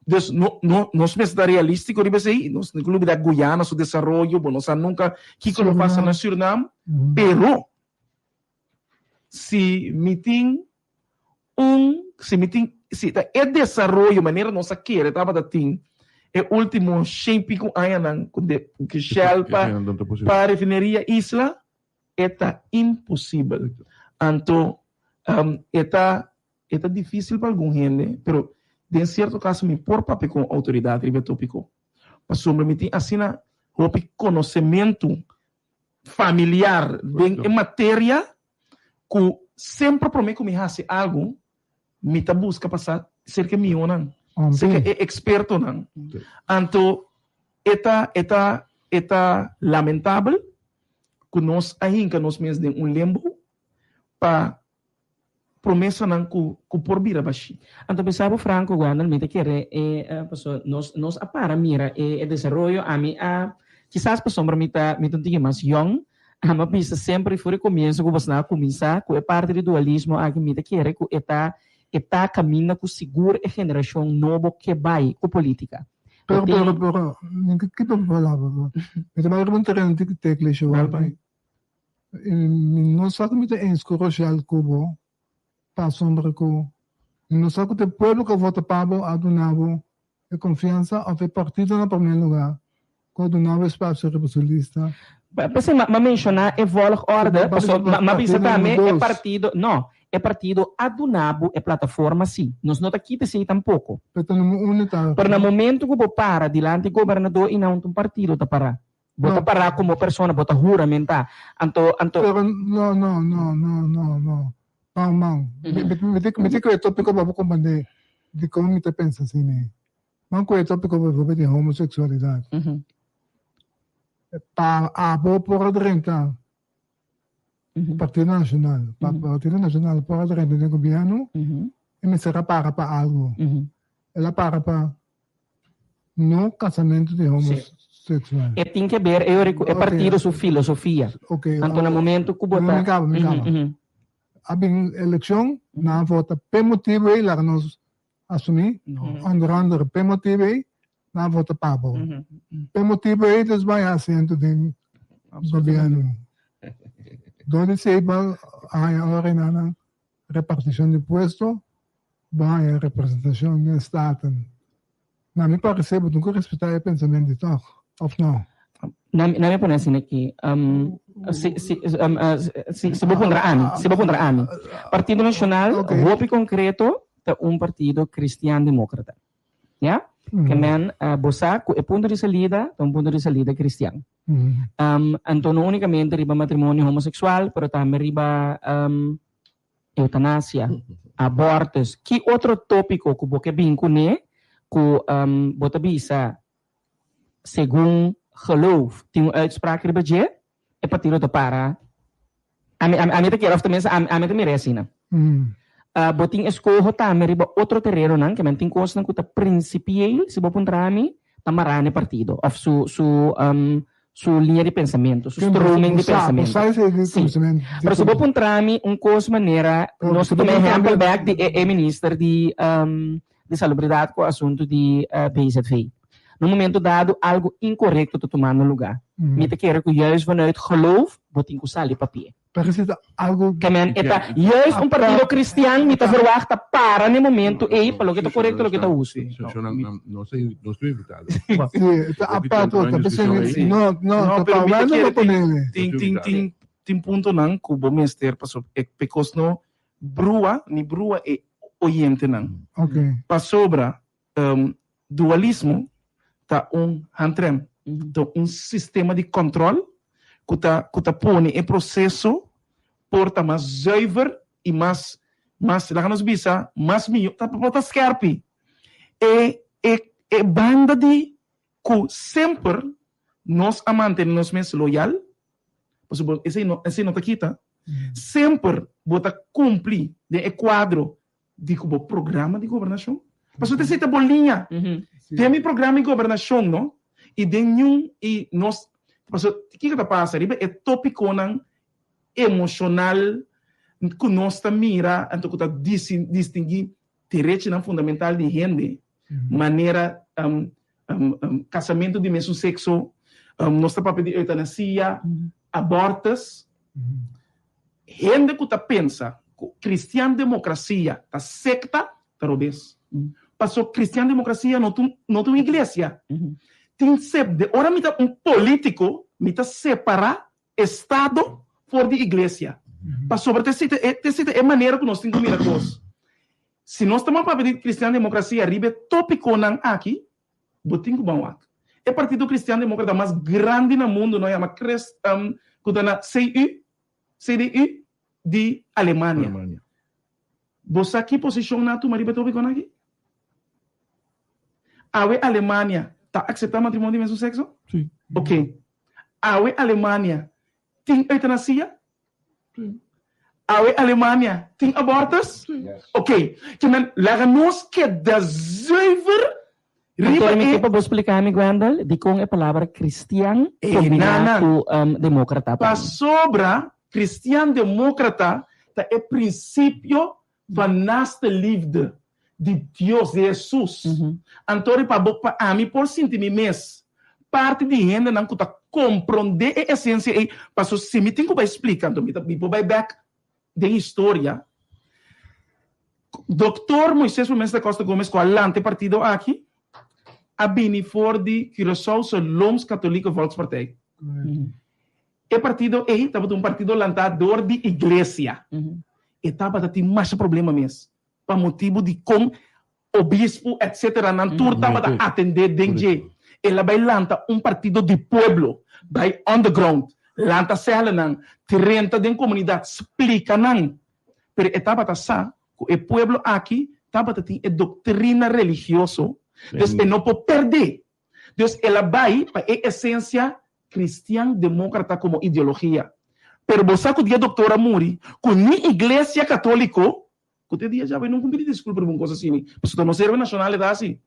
Dus no no nos mester ta realístiko riba esei, nos no lubidá Guyana su desaroyo, bo no sa nunka kiko lo pasa na Surinam, pero si mi tin un si mi tin si ta e desaroyo manera nos a kere tabata tin e último shen pico añanan ku de ku Shell pa pa refineria Isla e ta imposibel. Anto e ta E ta difísil pa algun hende, pero den sierto kaso mi por papia ku un outoridat riba e tópiko, pasobra mi tin asina hopi konosementu familiar den e materia ku semper promé ku mi hasi algu mi ta buska pa sa serka e mihónan, serka e ekspertonan. Anto e ta e ta e ta lamentabel ku nos a hinka nos mes den un limbo pa promesanan ku ku por bira bashí. Anto bisa bo Franco Wendel mi ta kere e paso nos nos a para mira e e desaroyo ami a kisas pasobra mi ta mi ta un tiki mas yong ami a bisa semper for e komienso ku bosnan a kuminsá ku e parti di dualismo aki mi ta kere ku e ta e ta kaminda ku sigur e generashon nobo ke bai ku politika. Pero pero pero mi ke kita bo palabra mi ta bai riba un tereno tiki teklisho wak. Mi no sa ku mi ta eens ku Rochelle ku bo pasobra ku mi no sa ku ta e pueblo ku a vota pa bo a duna bo e konfiansa òf e partido na promé lugá ku a duna bo espasio riba su lista. P'esei m'a menshoná e volgorde, pasobra m'a bisa tambe e partido, no, e partido a duna bo e plataforma sí, nos no ta kita esei tampoko. Pero ta numero uno ta. Pero na momento ku bo para dilanti gobernador i nan un partido ta pará. Bo ta pará komo persona, bo ta huramentá. Anto, anto. Pero no, no, no, no, no, no. Pau man. Mi mi tin ku e tópiko pa bo komprendé dikon mi ta pensa asina ei. Man ku e tópiko pa di homoseksualidat. Pa abo por a drenta Partido Nashonal, pa Partido Nashonal por a drenta den gobièrnu, e mester a para pa algu. El a para pa No casamentu di homosexual. E tin ke ber e ora ku e partido su filosofia. Anto na momento ku bo ta. Mi kaba, mi kaba. A bin elekshon, nan a vota p'e motibu ei, laga nos asumí, onder andere p'e motibu ei, nan a vota pa bo. P'e motibu ei dus bai asiento den gobièrnu. Dor di esei bo a haña ora ei nan repartishon di puesto, bo haña representashon den Staten. Na mi parecer bo tin ku respetá e pensamentu tòg, òf no? Na mi pone asina aki, si si si si bo puntra ami, si bo puntra ami, Partido Nashonal hopi konkreto ta un partido kristian demokrata, ya? Ke men bo sa ku e punto di salida ta un punto di salida kristian. Anto no únikamente riba matrimonio homoseksual, pero tambe riba eutanasia, abortus. Ki otro tópiko ku bo ke bin kuné ku bo ta bisa segun geloof tin un uitspraak riba dje, e partido ta para. Ami ami ta kere òf tenminste ami ami ta mira e asina. Bo tin eskoho tambe riba otro terenonan, ke men tin kosnan ku ta prinsipieel, si bo puntra ami, ta mará na e partido òf su su su liña di pensamentu, su stroming di pensamentu. Sí. Pero si bo puntra mi un kos manera, nos ta tuma ehèmpel bèk di e e minister di di salubridat ku asuntu di BZV. Na un momento dado algu inkorekto ta tumando lugá. Mi ta kere ku juist vanuit geloof bo tin ku sali papia. Pero si ta algo. Ke men e ta juist un partido cristian mi ta verwacht ta para na e momento ey pa loke ta korekto loke ta hustu. No sé, no estoy invitado. Sí, ta apart ta pensando, no, no, ta pa wendo pa ponele. Tin, tin, tin, tin puntonan ku bo mester paso e pekos no brua ni brua e oyentenan. Okay. Pasobra Dualismo ta un handrem, ta un sistema di kòntròl ku ta ku ta pone e proseso por ta mas zuiver i mas mas laga nos bisa mas mihó ta por ta skèrpi. E e e banda di ku semper. nos a mantene nos mes loyal, pasobra esei no esei no ta kita, semper bo ta kumpli den e kuadro di ku bo programa di gobernashon. Pasobra esei ta bo liña. Den mi programa di gobernashon no, i den niun i nos, pasobra kiko ta pasa riba e topikonan emoshonal ku nos ta mira anto ku ta distinguí derechinan fundamental di hende, manera kasamentu di mesun sekso, nos ta papia di eutanasia, abortus. Hende ku ta pensa ku kristian demokrasia ta sekta, ta robes. Paso kristian demokrasia no ta no ta un iglesia. Tin sep, ora mi ta un polítiko, mi ta separá Estado for di iglesia. Pasobra ta esei ta esei ta e manera ku nos tin ku mira kos. Si nos ta papia di Kristian Demokrasia riba e topikonan aki, bo tin ku ban wak. E partido Kristian Demokrata mas grandi na mundu no yama Christ ku ta na CU, CDU di Alemania. Bo sa ki posishon nan a tuma riba e topikonan aki? Awe Alemania ta akseptá matrimonio di mesun sekso? Oke. Awe Alemania tin eutanasia? Awe Alemania tin abortus? Oke, ke men laga nos keda zuiver riba Anto mi e. ke pa bo splika mi, Gwendel, dikon e palabra kristian E kombiná nana. ku demokrata pa mi. Pasobra kristian demokrata ta e prinsipio van naaste liefde di Dios, di Hesus. Anto ri pa bo, pa ami por sinti mi mes parti di hendenan ku ta komprondé e esensia ei, paso si mi tin ku bai splika, anto mi ta mi por bai bèk den historia. Doktor Moises Frumencio da Costa Gomez ku a lanta e partido aki, a bini for di Curaçaose Rooms-Katholieke Volkspartij. E partido ei tabata un partido lantá dor di iglesia. E tabata tin masha problema mes pa motibu di kon obispu etcetera nan tur tabata atendé den dje. El a bai lanta un partido di pueblo, bai on the ground, lanta sèlenan, drenta den komunidat, splika nan. Pero e tabata sa ku e pueblo aki tabata tin e doktrina religioso, dus e no por pèrdé. Dus el a bai pa e esencia cristian democrata como ideologia. Pero bo sa cu dia doctor a muri, cu ni iglesia catolico, cu te dia djawe nunca un pidi disculpa riba un cos asini, pasobra ta nos héroe nacional e ta haci,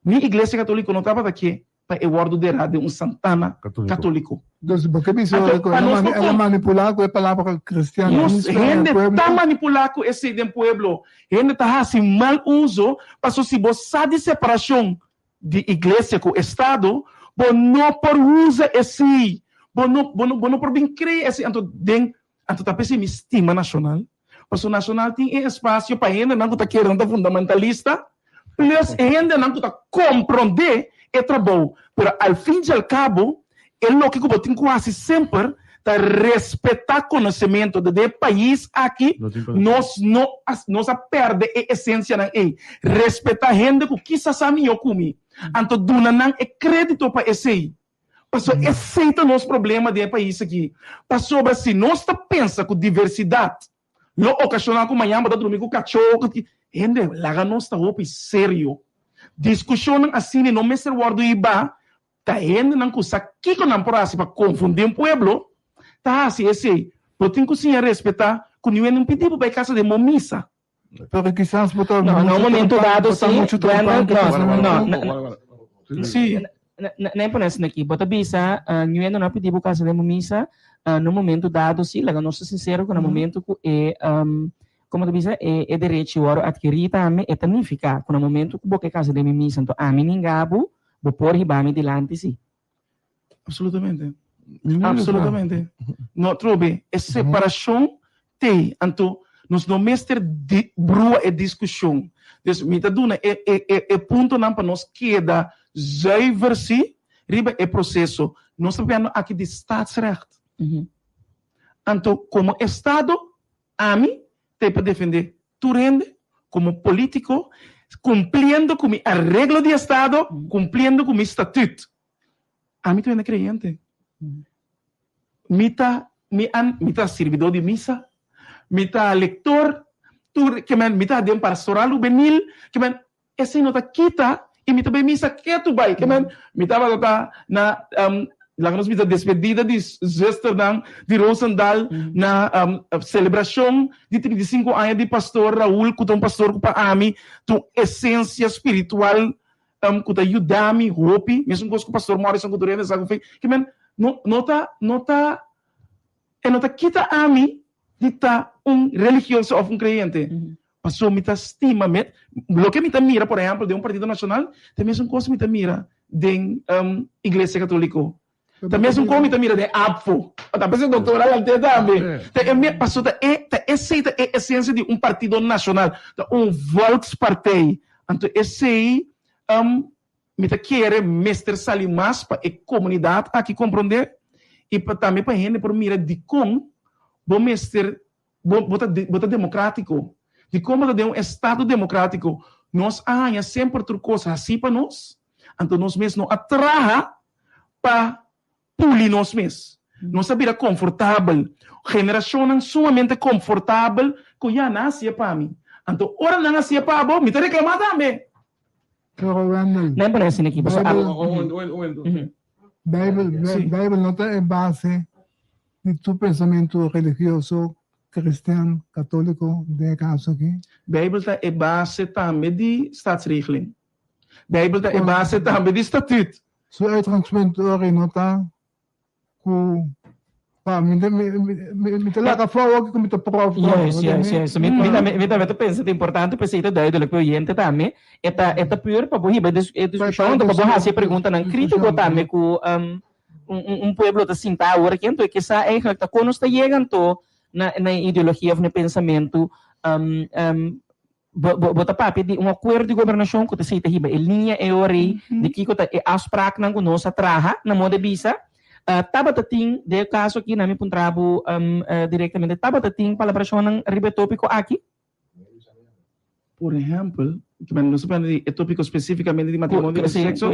ni iglesia catolico no tabata ke pa e wordo dera den un santana catolico. Dus bo ke bisa Anto, cu pa nos no el a con. manipula cu e palabra cristian Nos hende ta manipula cu esey den pueblo. Hende ta haci mal uso, pasobra si bo sa di separacion di iglesia ku estado, bo no por usa esei, bo no bo no bo no por bin krea esei, anto den anto ta p'esei mi stima Nashonal, pasobra Nashonal tin e espasio pa hendenan ku ta kere nan ta fundamentalista, plus e hendenan ku ta komprondé e trabou, pero al fin i al kabo e loke ku bo tin ku hasi semper ta respetá konosementu de e pais aki, nos no nos a pèrdè e esensianan ei, respetá hende ku kisas sa mihó ku mi, anto duna nan e krédito pa esei, pasobra esei ta nos problema den e pais aki, pasobra si nos ta pensa ku diversidat lo okashoná ku mañan bo ta drumi ku kachó, hende laga nos ta hopi serio, diskushonnan asina no mester wòrdu hibá Ta hendenan ku sa kiko nan por hasi pa konfundí un pueblo ta hasi esei. Bo tin ku siña respetá ku niun hende no pidi bo bai kasa den bo misa. Pero kisas bo ta No, na un muchu momento trompan, dado bo ta sí, muchu Brandon, trompan no, pa no, no, no, Sí. Na e pone asina aki, bo ta bisa niun hende no a pidi bo kasa den bo misa, na un momento dado sí, laga nos ta sinsero ku na momento ku e, komo ta bisa, e e derechi wòrdu atkirí tambe, e ta nifiká ku na momento ku bo ke kasa den mi misa, anto ami ninga bo, Bo por hiba mi dilanti si. Absolutamente. Absolutamente. No trobe e separacion tey anto nos no mester di brua e discusion. Dus mi ta duna e e e e puntonan pa nos keda zuiver si riba e proceso. Nos ta papiando aki di staatsrecht. Anto como estado ami t'e pa defende tur hende como politico cumpliendo cu mi areglo di estado, cumpliendo cu mi statuut. Ami ta hende creyente. Mi ta mi a mi ta sirbidor di misa, mi ta lector, tur ke men mi ta den pastoral hubenil, ke men esey no ta kita y mi ta bay misa ketu bay, ke men mi tabata ta na. Laga nos bisa despedida di zusternan di Roosendaal na celebracion di 35 aña di Pastor Raul cu ta un pastor cu pa ami ta un esencia spiritual cu ta yuda mi hopi, mesun cos cu Pastor Morrison cu tur hende sa cu fe, ke men no no ta no ta e no ta kita ami di ta un religioso of un creyente. Paso mi ta stima met loke mi ta mira por ehempel den un partido nacional ta mesun cos mi ta mira den iglesia catolico ta mesun cos mi ta mira den ABFO ta p'esei doctor a lant'e tambe ta e me paso ta e ta esei ta e esencia di un partido nacional ta un volkspartij anto esei mi ta kere mester sali mas pa e comunidad aki compronde y pa tambe pa hende por mira dicon bo mester Bo, bo ta, bo ta democratico. Dicon bo ta den un estado democratico? Nos a haña semper tur cos haci pa nos, anto nos mes no a traha pa puli nos mes. Nos a bira confortabel. Generacionnan sumamente confortabel cu ya nan haci'e pa mi. Anto ora nan haci'e pa bo, mi ta reclama tambe. Pero Wendel, Nan pone asina aki, pasobra Bijbel, Bijbel, Bijbel no ta e base di tur pensamentu religioso cristian, católico den e caso aki? Bijbel ta e base tambe di staatsregeling. Bijbel ta e base tambe di statuut. Su uitgangspunt ora no ta cu pa mi mi ta laga afó awor cu mi ta prof. Juist, juist, juist. Mi mi tambe mi tambe ta pensa ta importante p'esei ta duidelijk p'e oyente tambe. E ta e ta puur pa bo hiba e discusion, pa bo haci e preguntanan critico tambe cu un pueblo ta sinta awor aki anto e ke sa eigenlijk ta kon nos ta yega anto na na e ideologia of na e pensamentu bo bo ta papia di un akuerdo di gobernashon ku ta esei ta hiba e liña e ora ei di kiko ta e afspraaknan ku nos a traha na moda di bisa tabata tin den e kaso aki na mi puntra bo direktamente tabata tin palabrashonnan riba e topiko aki? Por ehèmpel, nos ta papia di e topiko spesifikamente di matrimonio di sekso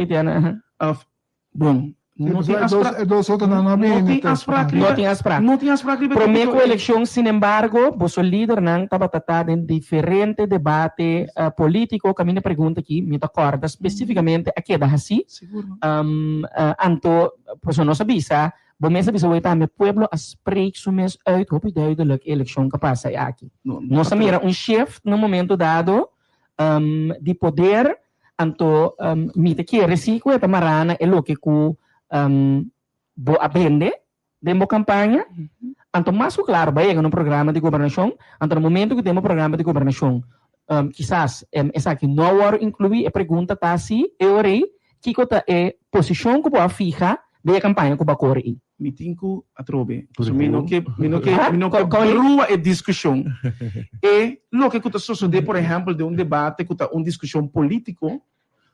òf Bon, no tin afsprak. E dos otronan no a bini No tin afsprak riba. No tin afsprak. No tin afsprak riba e Promé tópiko ku ei. elekshon, sinembargo, boso lidernan tabata ta den diferente debate polítiko kaminda e pregunta aki, mi ta kòrda spesífikamente, a keda hasí. Sigur no. Anto, pasobra nos a bisa, bo mes a bisa wei tambe, pueblo a spreek su mes uit hopi duidelijk e elekshon ku a pasa aki. No, no Nos a mira un shift na un momento dado di poder. Anto mi ta kere si ku e ta mará na e loke ku bo a bende den bo kampaña. Anto mas ku klaro bo a yega na un programa di gobernashon. Anto na momento ku den bo programa di gobernashon kisas esaki no a wòrdu inkluí, e pregunta ta si e ora ei kiko ta e posishon ku bo a fiha den e kampaña ku bo a kore ei. Mi tin ku atrobe. Pasobra mi no ke, mi no ke, mi no ke brua e diskushon. E loke ku ta sosodé, por ehèmpel, den un debate ku ta un diskushon polítiko,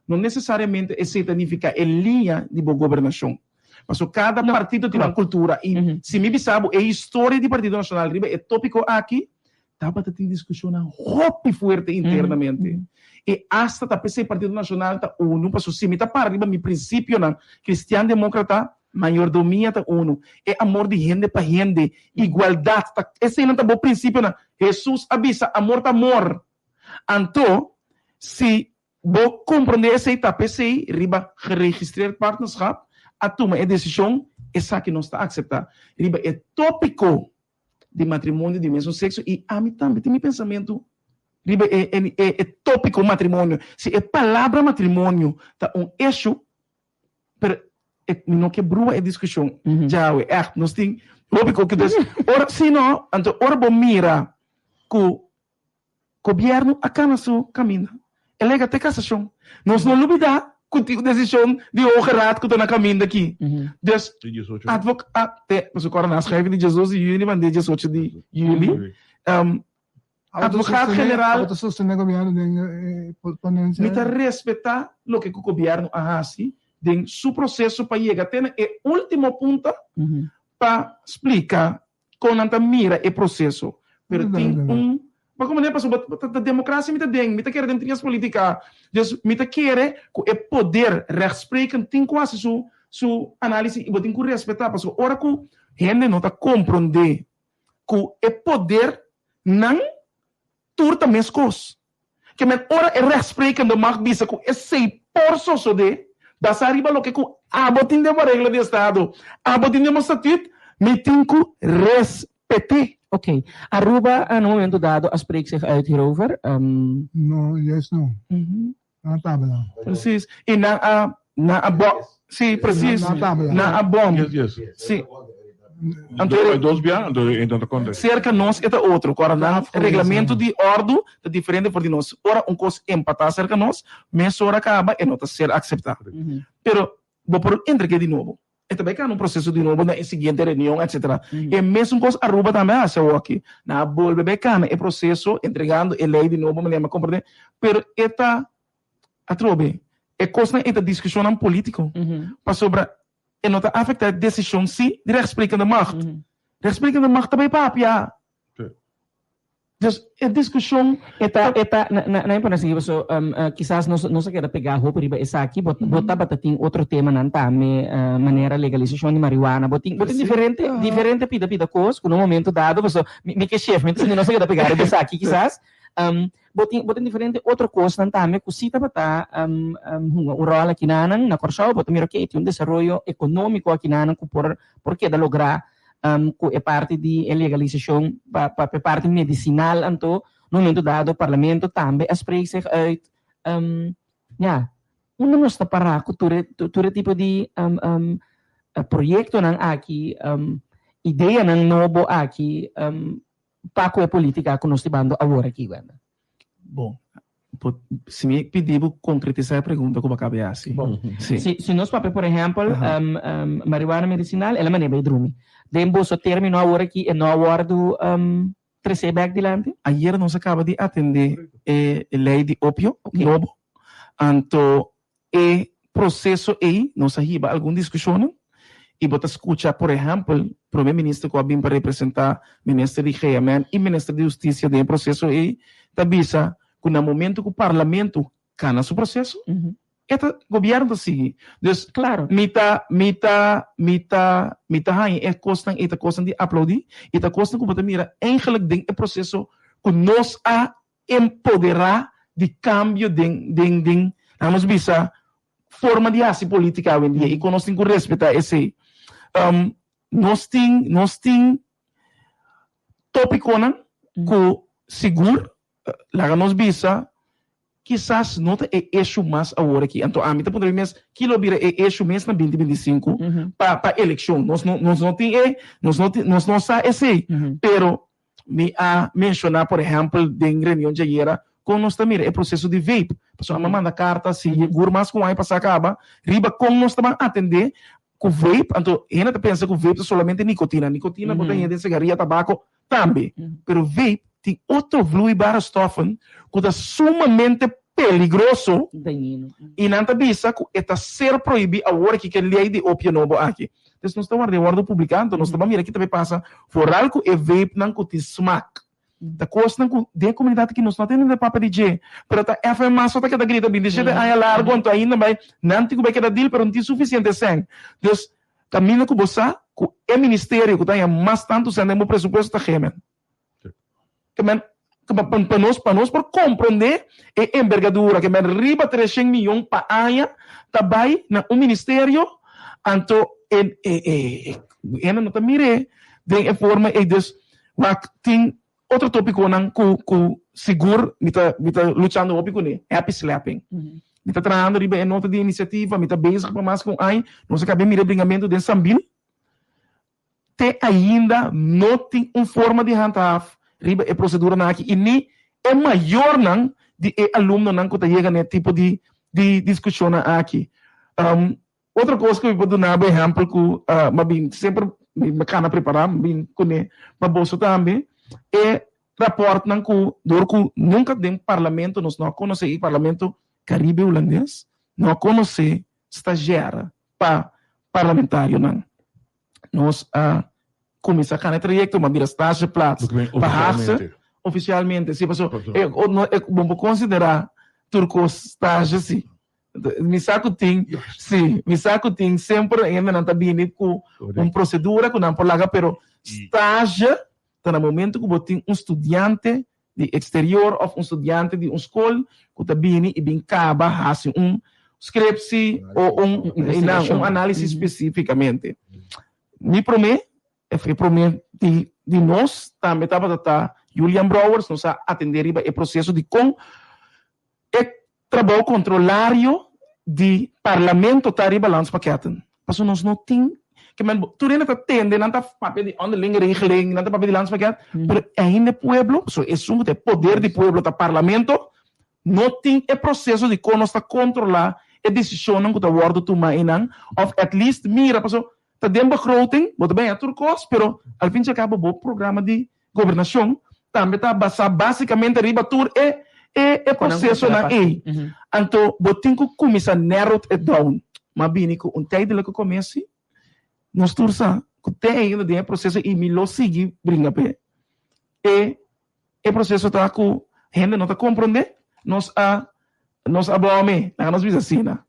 no nesesariamente esei ta nifiká e liña di bo gobernashon. Pasobra kada partido tin nan kultura i si mi bisa bo e historia di Partido Nashonal riba e tópiko aki, Tabata tin diskushonnan hopi fuerte internamente. I asta ta p'esei Partido Nashonal ta unu, pasobra si mi ta para riba mi prinsipionan kristian-demokrata, mayordomia ta unu, e amor di hende pa hende, igualdat, ta eseinan ta bo prinsipionan. Hesus a bisa, amor ta amor. Anto, si bo komprondé esei, ta p'esei riba geregistreerd partnerschap a tuma e desishon, esaki nos ta akseptá. Riba e tópiko di matrimonio di mesun sexo y ami tambe tin mi pensamentu riba e e e topico matrimonio. Si e palabra matrimonio ta un issue, pero e mi no ke brua e discusion djawe, echt, nos tin hopi cu dus ora si no, anto ora bo mira cu Gobierno a cana su caminda. E lega te casacion. Nos no lubida cu tin un decision di Hoge Raad cu ta na caminda aki. Dus, advoc a te, pasobra cu ora nan a schuiven di diesdos di juli mand'é diesocho di juli. Advocaat generaal. Abo ta sostene gobierno den e ponencia? Mi ta respeta loke cu gobierno a haci den su proceso pa yega te na e ultimo punta pa splica Kon nan ta mira e proseso. Pero tin un pa como manera pasobra ta democracia mi ta den, mi ta kere den trias politica. Dus mi ta kere ku e poder rechtsprekend tin ku hasi su su analisis i bo tin ku respeta pasobra ora ku hende no ta kompronde ku e poder nan tur ta meskos. Ke men ora e rechtsprekende macht bisa ku esei por sosode. Basá riba loke ku abo tin den bo regla di estado, abo tin den bo statüt, mi tin ku respet'é. Ok. Aruba na un momento dado a spreek zich uit hierover. No, juist no. Nan a tabla. Precies. I nan a, nan a bom. Sí, precies. Nan a tabla. Nan a bom. Yes, yes. Sí. Anto e dos bia, anto e no ta konta. Serka nos e ta otro. Ku ora nan reglamento di òrdu ta diferente for di nos. Ora un kos empatá serka nos, mesora kaba e no ta ser akseptá. Pero bo por entreg'é di nobo. E ta bai kana un proseso di nobo na e siguiente reunion etcetera. E mesun kos Aruba tambe a hasi awoki. Nan a bolbe bai kana e proseso entregando e lei di nobo manera mi a komprende. Pero e ta atrobe e kosnan ei ta diskushonnan politiko. Pasobra e no ta afektá e desishon si di rechtsprekende macht. Rechtsprekende macht ta bai papia. Dus e diskushon E ta, e ta, na, na, na pone así, so, um, uh, kisas nos, nos a keda pegá hopi riba esaki, bo, bo tabata tin otro temanan tambe, uh, manera legalisashon di marihuana, bo tin, bo tin diferente, diferente pida pida kos ku na un momento dado, paso mi, mi ke shef, mi ta sinti nos a keda pegá riba esaki kisas, um, bo tin, bo tin diferente otro kosnan tambe ku si tabata, um, um, hunga un ròl akinanan na Kòrsou, bo ta mira oke, tin un desaroyo ekonómiko akinanan ku por, por keda lográ. Ku e parti di e legalisashon pa pa e parti medisinal anto na un momento dado parlamento tambe a spreek zich uit. Ya, unda nos ta pará ku tur e tur e tipo di proyektonan aki, ideanan nobo aki pa ku e politika ku nos ta bando awor aki, Wenda? Bon, bo, si mi pidi bo konkretisá e pregunta ku bo a kaba di hasi. Bon, Sí. si, si nos papia, por ehèmpel, Aha. marihuana medisinal, el a manera bai drumi. Den boso término awor aki e no a wòrdu tresé bèk dilanti? Ayer nos a kaba di atendé e lei di opio Oké. nobo. Anto E proseso ei nos a hiba algun diskushonnan i bo ta skucha por ehèmpel Prome Minister ku a bin pa representá Minister di GMN i Minister di Hustisia den e proseso ei ta bisa ku na momento ku Parlamento kana su proseso e ta gobièrnu ta sigui. Dus mi ta mi ta mi ta mi ta haña e kosnan ei ta kosnan di aploudí i ta kosnan ku bo ta mira eigenlik den e proseso ku nos a empoderá di kambio den den den laga nos bisa forma di hasi politica awendia i kon nos tin ku respetá esei. Nos tin nos tin topikonan ku sigur laga nos bisa kisas no ta e issue mas awor aki. Anto ami ta puntra mi mes ki lo bira e issue mes na binti 25 pa pa elekshon. Nos no nos no tin e nos no tin nos no sa esei pero Mi a menshoná, por ehèmpel, den reunion djayera, kon nos ta mira e proseso di vape. Pasobra mi a manda karta si gur mas ku un aña pasá kaba, riba kon nos ta ban atendé ku vape. Anto hende ta pensa ku vape ta solamente nikotina. Nikotina bo ta hende den sigaria, tabako tambe. Pero vape tin otro vloeibare stoffen ku ta sumamente peligroso i nan ta bisa ku e ta ser prohibí awor aki ku e lei di opio nobo aki. Entonces nos ta warda e wordo publica, anto nos ta ban mira ki ta bay pasa vooral cu e vape-nan cu tin smaak. Ta cosnan cu den e comunidad aki nos no ta tende papia di dje, pero ta FMA so ta keda grita 27 aña largo anto ainda bay nan tin cu bay keda deal pero no tin suficiente cen. Dus caminda cu bo sa cu e ministerio cu ta haña mas tanto cen den bo presupuesto ta Gemen. Ke men pa pa nos pa nos por komprondé e embergadura ke men riba 300 miyon pa aña ta bai na un ministerio anto e e e hende no ta mir'é den e forma ei dus wak tin otro topikonan ku ku sigur mi ta mi ta luchando hopi kuné happy slapping mi ta trahando riba e nota di inisiativa mi ta bezig pa mas ku un aña nos a kaba mira e bringamentu den Sambil. Te ainda no tin un forma di handhaaf riba e proceduranan aki y ni e mayornan di e alumnonan cu ta yega na e tipo di di discusionnan aki. Otro cos cu mi por duna bo ehempel cu mi a bin semper mi cana prepara mi bin cune pa boso tambe e raportnan cu door cu nunca den parlamento nos no a conoce y parlamento Caribe Hulandes no a conoce stagiaire pa parlamentarionan. Nos a kuminsá kana e trayekto, ma bira stageplaats pa Haagse. Ofisialmente, si, paso e no e bo por konsiderá tur kos stage si. Mi sa ku tin, si, mi sa ku tin semper hendenan ta bini ku un prosedura ku nan por laga, pero stage ta na momento ku bo tin un studiante di eksterior òf un studiante di un skol ku ta bini i bin kaba hasi un. scriptie o un un análisis spesífikamente. Mi promé, e promé di di nos tambe tabata ta Julian Brouwers, nos a atendé riba e proseso di kon e trabou kontrolario di parlamento ta riba landspakketten. Pasobra nos no tin, ke men tur hende ta tende, nan ta papia di onderlinge regeling, nan ta papia di landspakket, pero ainda e pueblo, pasobra esun ku ta e poder di pueblo ta parlamento, No tin e proceso di con nos ta controla e decisionnan cu ta wordo tuma eynan of at least mira paso ta den begroting bo ta benya tur cos pero al fin y al cabo bo programa di gobernacion tambe ta basa basicamente riba tur e e e procesonan ey anto bo tin cu cuminsa narrowed it down ma bini cu un tijdelijke commissie nos tur sa cu te ainda den e proceso y mi lo sigui bringa p'e e E proceso ta cu hende no ta comprende, nos a nos a bome, laga nos bisa asina.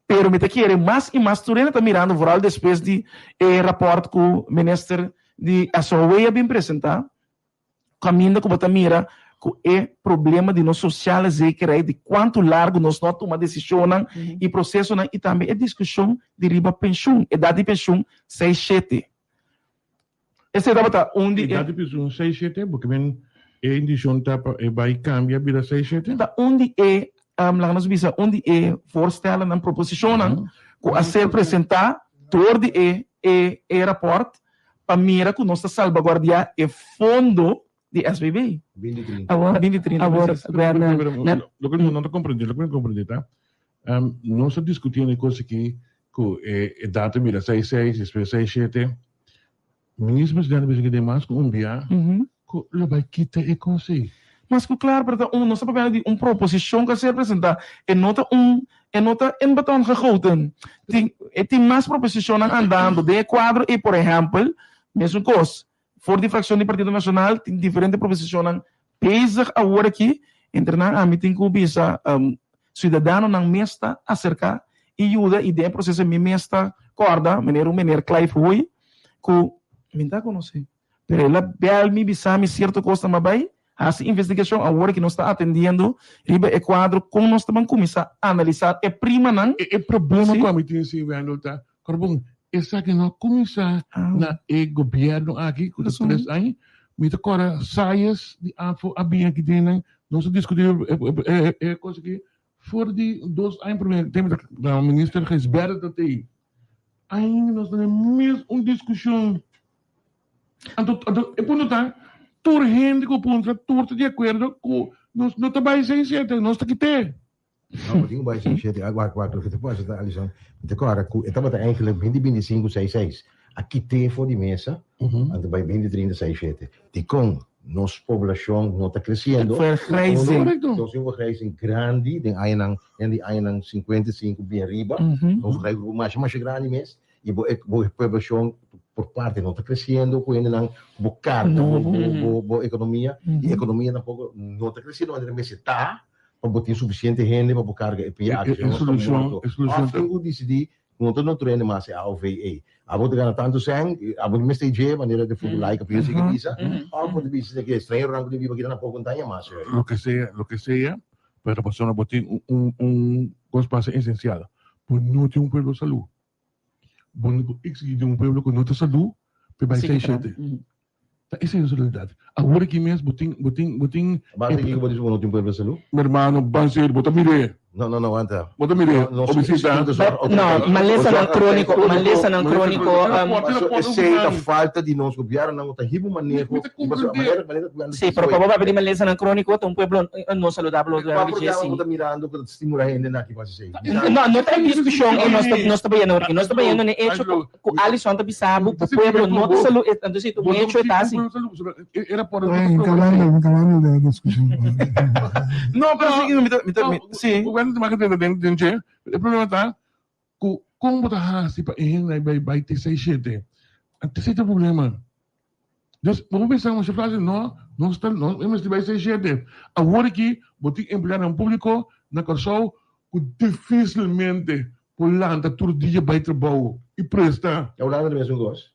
Pero mi ta kere mas y mas tur hende ta mirando, vooral despues di e rapport cu minister di SOW a bin presenta, caminda cu bo ta mira cu e problema di nos sociale zekerheid, di cuanto largo nos no a tuma decisionnan y procesonan y tambe e discusion di riba pensioen, edad di pensioen seis shete. Esei tabata un di e. Edad di pensioen seis shete, bo ke men e indicion ta pa e bai cambia bira seis shete? Ta un di e, laga nos bisa, un di e voorstellennan, proposicionnan cu a ser presenta door di e e e rapport pa mira cu nos ta salvaguardia e fondo di SBB. Awor, 2030, awor, precies. Werner, Pero, net- Loke mi no ta comprende, loke mi no comprende ta, nos ta discutiendo e cos aki cu e edad ta bira seis seis, despues seis shete. Minister presidente bisa cu den mas cu un bia cu lo bay kita e cos ey. Mas cu claro, pero ta un, nos ta papiando di un proposicion cu a ser presenta, e no ta un, e no ta in beton gegoten. Tin, e tin mas proposicionnan andando den e cuadro ey, por ehempel, mesun cos, For di fraccion di Partido Nacional tin diferente proposicionnan bezig awor aki, entre nan ami tin cu bisa ciudadanonan mes ta acerca y yuda y den e proceso mi mes ta corda meneer un meneer Clive Hooi cu mi ta conoce pero el a bel mi bisa mi cierto cosnan ma bay haci investigacion awor aki nos ta atendiendo riba e cuadro con nos ta ban cuminsa analisa e primanan. E problema cu ami tin si Wendel ta Corbon, esaki no a cuminsa na e gobierno aki cu ta tres aña. Mi ta corda Sayes di afo a bin aki den nan, nos a discuti e cos aki for di dos aña prome, tempo ta minister Gijsbertha ta tey. Ainda nos ta den mes un discusion. Anto, anto e punto ta, tur hende cu puntra, tur ta di acuerdo cu nos no ta bay seis siete, nos ta kite. No, bo tin ku bai seis shete. Wak, wak, loke ta pasa ta, Alison, mi ta kòrda ku e tabata eigenlijk binti binti sinku seis seis. A kit'é for di mesa, anto bai binti trinta seis shete. Dikon nos poblashon no ta kresiendo? Vergrijzing. Nos tin un vergrijzing grandi den añanan, den di añanan 55 bien riba. Un vergrijzing masha masha grandi mes. I bo bo poblashon por parte no ta kresiendo ku hendenan ku bo karga bo bo bo ekonomia. I ekonomia tampoko no ta kresiendo manera mester ta. pa bo tin suficiente hende pa bo carga e pia aki, E solucion, e solucion Of tin cu dicidi cu no ta no train mas e AOV ey. Abo ta gana tanto cen, abo no mester dje manera de futbol like of si ke bisa, of bo ta bisa ke extranheronan cu ta biba aki tampoco no ta haña mas. Loke sea, loke sea, pero pasobra bo tin un un cos base esencial, bo no tin un pueblo salud. Bo no por exigi di un pueblo cu no ta salud pa e bay seis shete. Ta esei nos realidad. Awor aki mes bo tin, bo tin, bo tin. Base di kiko bo dici bo no tin pueblo salud? Mi hermano, ban serio, bo ta mir'é. No, no, no, wanta. Bo ta mir'é, o bisita. No, malesanan crónico, malesanan crónico. Esei ta falta di nos gobiernonan cu ta hiba un maneho. Sí, pero pa bo papia di malesanan crónico ta un pueblo no saludabel. Cua programa bo ta mirando cu ta stimula hende na aki pa haci esei? No, no ta e discusion cu nos ta bayendo awor aki. Nos ta bayendo na e hecho cu Alison ta bisa bo cu pueblo no ta salud. Entonces si ta un hecho e ta asi. Acabando de discusion. No, pero si, mi ta, mi ta, si. E problema ta cu con bo ta haci pa e hende bay bay te seis shete. Esey ta e problema. Dus bo por pensa masha facil, no, nos ta, nos mester bay seis shete. Awor aki bo tin empleadonan publico na Kòrsou cu dificilmente por lanta tur dia bay trabou y presta. Ta Hulanda ta mesun cos?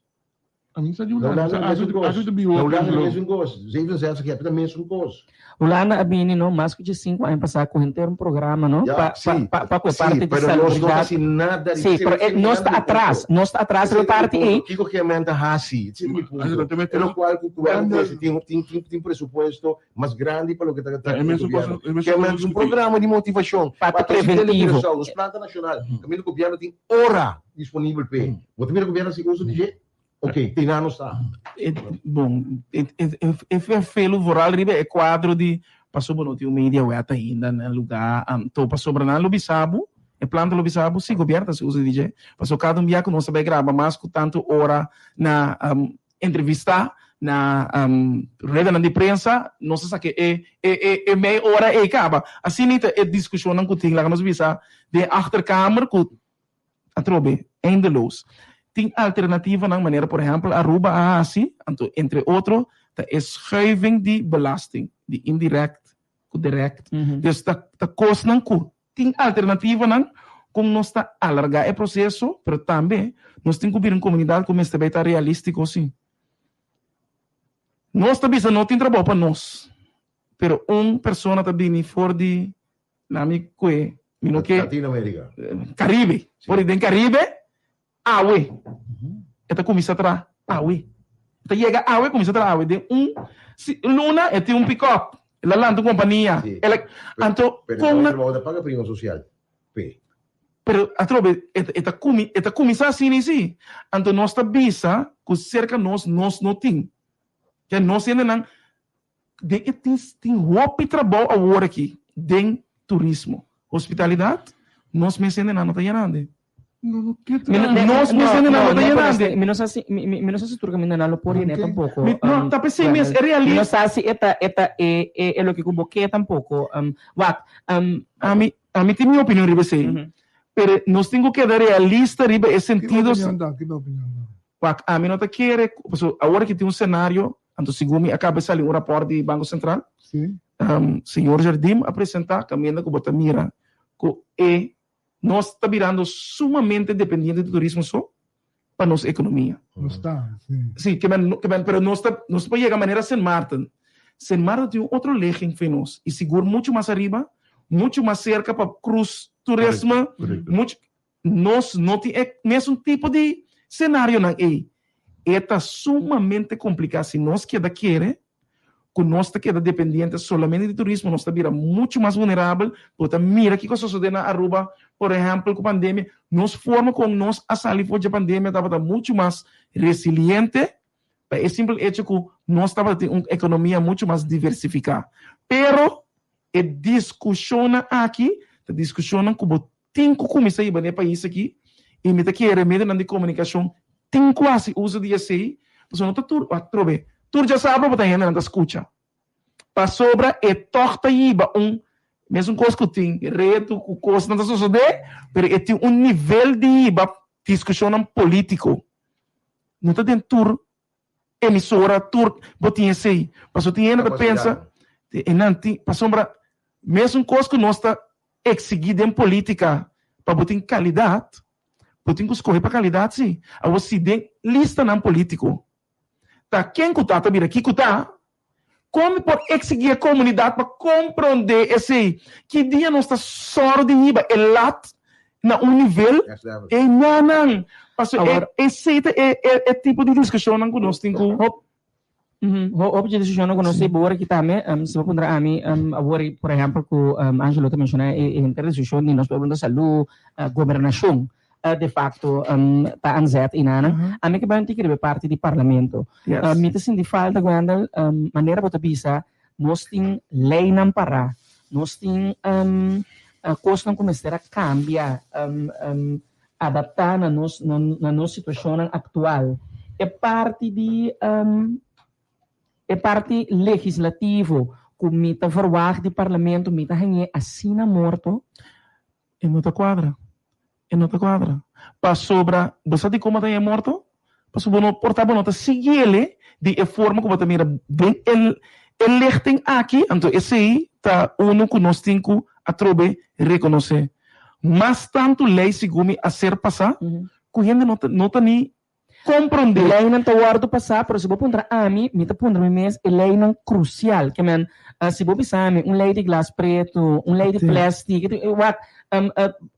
Ami sa di Na Hulanda, Hulanda sa ta aso mesun kos. aso ta biba Na Hulanda ta Angelo. mesun kos. 67 jaar ta mesun kos. Hulanda a bini no mas ku 5 aña pasá ku henter un programa no Ja, pa sí. pa pa ku e Sí, parti di pero nos no ta salubridad. hasi nada di Sí, pero e nos ta atras, nos ta atras riba e parti ei. Kiko ke men ta hasi? Ese ta mi punto. E lokual ku gobièrnu ta hasi tin tin tin tin presupuesto mas grandi pa loke ta ta E mesun kos, gobièrnu. e mesun Ke men kos un diskutí. programa di motivashon Parti pa trese preventivo. Curaçao, nos planta nashonal, kaminda gobièrnu tin ora disponibel p'e. Bo ta mira gobièrnu hasi uso di dje? Ok, te na nos ta. E, bon, e, e, e, e vervelu vooral riba e kuadro di pasobra no tin un media wet ainda na lugá, anto pasobra nan lo bisa bo, e planta lo bisa bo, si gobièrnu ta hasi uso di dje, pasobra kada un bia ku nos ta bai graba mas ku tantu ora na entrevistá na redanan di prensa, nos ta saka e, e, e, e mei ora ei kaba. Asina ta e diskushonnan ku tin, laga nos bisa, den achterkamer ku Atrobe, eindeloos. Tin alternativanan manera por ehempel Aruba a hasi, anto entre otro ta e schuiving di belasting, di indirect ku direct. Dus ta ta kosnan ku tin alternativanan kon nos ta alarga e proseso, pero tambe nos tin ku bira un komunidat ku mester bai ta realistiko si. Nos ta bisa no tin trabou pa nos, pero un persona ta bini for di Na mi kue mi no ke. Latinoamerica. Caribe. Por den Caribe awe. E ta kuminsá traha awe. E ta yega awe kuminsá traha awe. Den un luna e tin un pick up. El a lanta un kompania. El a anto Pero kon e trabou ta paga prima sosial p'e. Pero atrobe e ta kumi e ta kuminsá asina i si. Anto nos ta bisa ku serka nos nos no tin. Ke nos hendenan Den e tin tin hopi trabou awor aki den turismo. Hospitalidat, nos mes hendenan no ta yenande. Nos mes hendenan no ta yenande. Mi no sa si mi no sa si tur kaminda nan lo por yene tampoko. No, ta p'esei mes, e realis. Mi no sa si e ta e ta e e loke ku bo ke tampoko. Wak. Ami ami tin mi opinion riba esei, pero nos tin ku keda realista riba e sentido. Ki bo opinion ta? Ki bo opinion ta? Wak, ami no ta kere, pasobra awor aki tin un senario, anto segun mi a kaba di sali un rapòrt di Banko Sentral, señor Jardim a presentá kaminda ku bo ta mira ku e nos ta birando sumamente dependiente di turismo so pa nos ekonomia. Nos ta, si. Si, ke men, ke men, pero nos ta, nos por yega manera Sint Maarten. Sint Maarten tin un otro ligging fe nos i sigur muchu mas ariba, muchu mas serka pa cruise turisme, muchu, Nos no tin e mesun tipo di senarionan ei. E ta sumamente kompliká. Si nos keda kere ku nos ta keda dependiente solamente di turismo, nos ta bira muchu mas vulnerabel. Bo ta mira kiko a sosodé na Aruba, por ehèmpel, ku pandemia. Nos forma kon nos a sali for dje pandemia tabata muchu mas resiliente pa e simpel echo ku nos tabata tin un ekonomia muchu mas diversifiká. Pero e diskushonnan aki ta diskushonnan ku bo tin ku kuminsá hiba na e pais aki i mi ta kere medionan di komunikashon tin ku hasi uso di esei pasobra no ta tur atrobe tur djasabra bo ta hendenan ta skucha pasobra e tòg ta hiba un mesun kos ku tin reto ku kosnan ta sosodé pero e tin un nivel di hiba diskushonnan polítiko no ta den tur emisora tur bo tin esei pasobra tin hende ta pensa e nan tin pasobra mesun kos ku nos ta eksigí den polítika pa bo tin kalidat bo tin ku skohe pa kalidat si awor si den listanan polítiko ta ken ku ta ta bira kiko ta kon mi por eksigí e komunidat pa komprondé esei ki dia nos ta sòru di hiba e lat na un nivel e ñanan pasobra esei ta e e tipo di diskushonnan ku nos tin ku Hopi dje diskushonnan ku nos tin awor aki tambe si bo puntra ami awor por ehèmpel ku Angelo ta menshoná e henter diskushon di nos pueblo ta salú gobernashon de facto ta aanzet y nana. Ami ke bai un tiki riba e parti di parlamento. Mi ta sinti falta Gwendel, manera bo ta bisa nos tin leynan para, nos tin cosnan cu mester a cambia, adapta na nos na nos situacionnan actual. E parti di e parti legislativo cu mi ta verwagt di parlamento mi ta hañ'e asina morto. E no ta cuadra. E no ta cuadra. Pasobra bo sa di como ta e morto? Pasobra bo no por ta bo no ta siguiele di e forma cu bo ta mira den e e lichting aki, anto esey ta uno cu nos tin cu atrobe reconoce. Mas tanto ley segun mi a ser pasa cu hende no ta no ta ni. komprondé. Leinan ta wòrdu pasá, pero si bo puntra ami, mi ta puntra mi mes e leinan krusial. Ke men, si bo bisa mi un lei di glas pretu, un lei di plèstik, wak,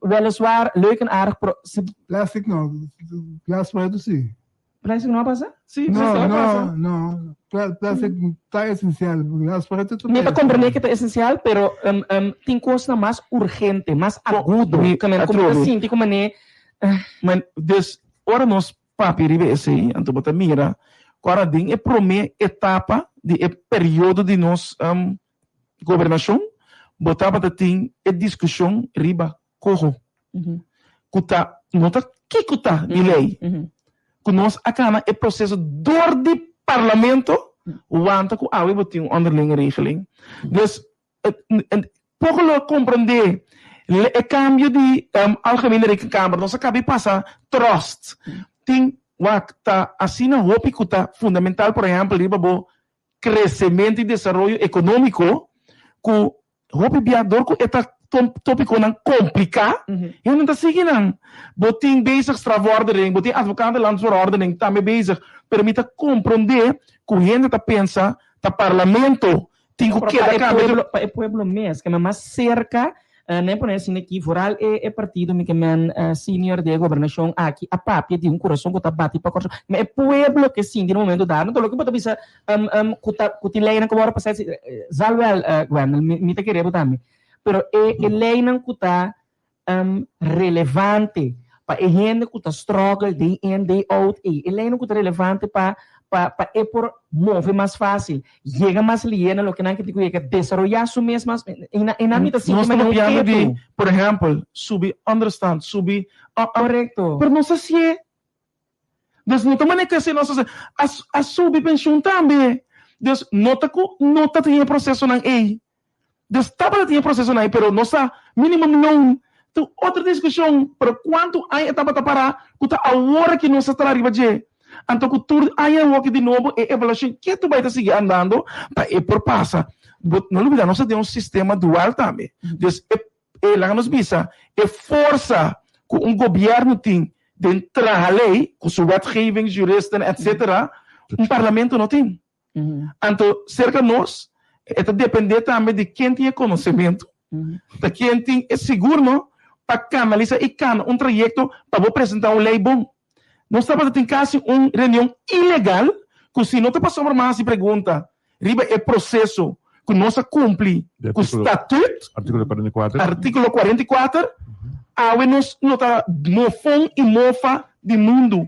weliswaar leuk en aardig, pero si. Plèstik no, glas pretu si. Plastic no a pasa? Sí, no, plastic a no, pasa. No, plastic ta esencial. Glas preto ta Mi ta comprende que ta esencial, pero um, um, tin cosnan mas urgente, mas agudo. Mi, Que men, como atrobe. ta sinti como ne, Men, dus, ora nos papia riba esei, anto bo ta mira ku ora den e promé etapa di e periodo di nos um, gobernashon, bo tabata tin e diskushon riba koho. Ku ta, no ta kiko ta di lei, ku nos a kana e proseso dor di parlamento, wanta ku awe bo tin un onderlinge regeling. Dus, poko lo a komprendé e kambio di Algemene Rekenkamer, nos a kaba di pasa trust. Tin, wak, ta asina hopi ku ta fundamental, por ehèmpel, riba bo kresementu i desaroyo ekonómiko, ku Hopi bia dor ku e ta topikonan kompliká, hende ta sigui nan. Bo tin bezig strafvordering, bo tin advocaten landsverordening tambe bezig, pero mi ta komprondé ku hende ta pensa ta parlamento tin ku keda kambia tur. Pa e pueblo mes, ke men mas serka, nan e pone asina aki, vooral e partido mi ke men senior di e gobernashon aki a papia di un kurason ku ta bati pa Kòrsou. Ma e pueblo ke sinti na momento dado, anto loke bo ta bisa Ku ta ku tin leinan ku wòrdu pasá si zal wèl Gwendel mi mi ta kere bo tambe pero e e leinan ku ta relevante pa e hende ku ta struggle day in day out ei e leinan ku ta relevante pa pa pa e por move mas fásil yega mas lihe na loke nan ke tin ku yega desaroyá su mes mas einan einan mi ta sinti Nos ta manera un papiando di ketu. por ehèmpel subi onderstand subi Korekto. Pero nos a sié Dus no ta manera ku nos a a subi penshun tambe. Dus no ta ku no ta tin e prosesonan ei. Dus tabata tin e prosesonan ei pero nos sa minimum loan ta un otro diskushon pero kuantu aña e tabata pará ku ta awor aki nos a traha riba dje. Anto ku tur aña awor di nobo e evaluashon ketu bai ta sigui andando pa e por pasa. Bo no lubida nos ta den un sistema dual tambe. Dus e E laga nos bisa, e forsa ku un gobièrnu tin den traha lei, ku su wetgeving, juristen, etcetera, un parlamento no tin. Anto serka nos e ta dependé tambe di ken tin e konosementu, ta ken tin e sigur no pa kanalisa i kana un trayekto pa bo presentá un lei bon. Nos tabata tin kasi un reunion ilegal ku si no ta pasobra mas hasi pregunta riba e proseso ku nos a kumpli ku statut, Artíkulo 44. artíkulo 44, awe nos no ta mofon i mofa di mundu.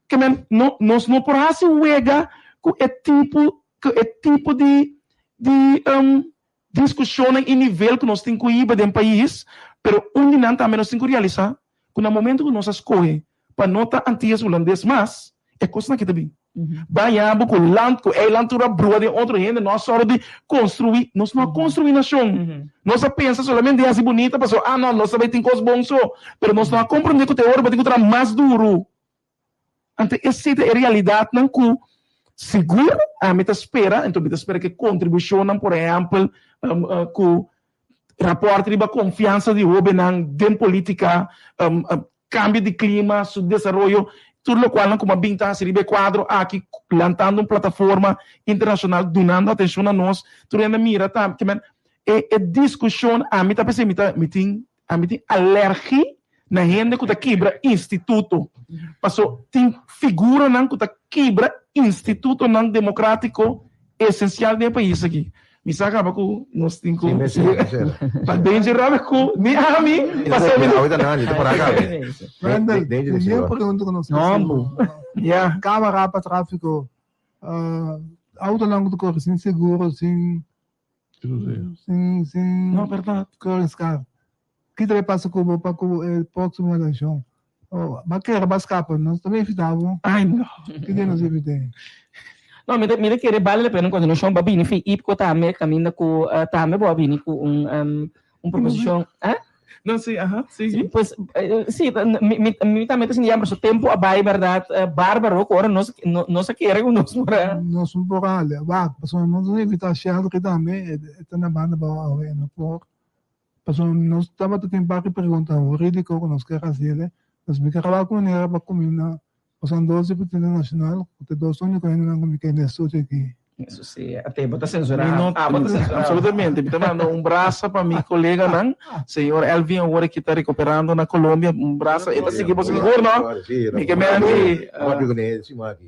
Ke men no nos no por hasi wega ku e tipo ku e tipo di di Diskushonnan i nivel ku nos tin ku hiba den pais, pero un di nan tambe nos tin ku realisá ku na momento ku nos a skohe pa no ta Antillas Hulandes mas, e kosnan aki ta bin. Baña bo ku land, ku eiland tur a brua den otro hende, no a sòru di konstruí, nos no a konstruí nashon. Nos a pensa solamente den hasi bunita pasobra ah no, nos ta bai tin kos bon so, pero nos no a komprondé ku te ora bo tin ku traha mas duru. Anto esei ta e realidatnan ku sigur ami ta spera, anto mi ta spera ku e kontribushonnan, por ehèmpel, ku rapòrt riba konfiansa di hóbennan den polítika, kambio di klima, su desaroyo, tur lokualnan ku a bin ta hasi riba e kuadro aki, lantando un plataforma internashonal, dunando atenshon na nos, tur hende mira tambe. Ke men e diskushon ami ta pens'e mi ta mi tin Ami tin alergi na hende ku ta kibra instituto. Paso tin figuranan ku ta kibra institutonan demokratiko esensial den e pais aki. Mi sa kaba ku nos tin ku pa danger rabe ku ni ami paso mi Ahorita nani, ta por acá. Wendel, mi pregunta ku nos No, Ya. Kamera pa tráfiko, autonan ku ta kore sin seguro, sin Sin, sin. No, verdad. Keuringscar. Ki ta pasa ku bo pa ku e próximo eleccion? Oh, ba kere ba skapa, nos ta evita bo. Ay, no. Ki dia nos evita? No, mi ta, mi ta kere bale la pena un continuacion ba bini fi IPCO tambe, caminda cu uh, tambe bo a bini cu un, um, un proposicion. Eh? No, sí, aha, sigui. Pues, eh, sí, mi, mi, mi tambe ta sinti jammer, su tempo a bai, verdad, eh, bárbaro, cu ora nos, no, nos a kere cu nos por a... Nos no por hale, wak, pasobra nos a invita Sheldry tambe, e, e ta na banda bao awe, e no por. Pasobra nos tabata tin par di pregunta hurídico cu nos kier haciele, nos mi kier wak manera pa cuminda. Pasobra dos diputado nashonal ku ta dos úniko hendenan ku mi kende estudio aki. Eso sí, ate bo ta censurá. Mi no, Ah, bo ta censurá. absolutamente. Mi ta manda un brasa pa mi coleganan. Señor Elvin awor aki ta recuperando na Colombia. Un brasa. E ta sigui bo sigur, no? Mi ke men di,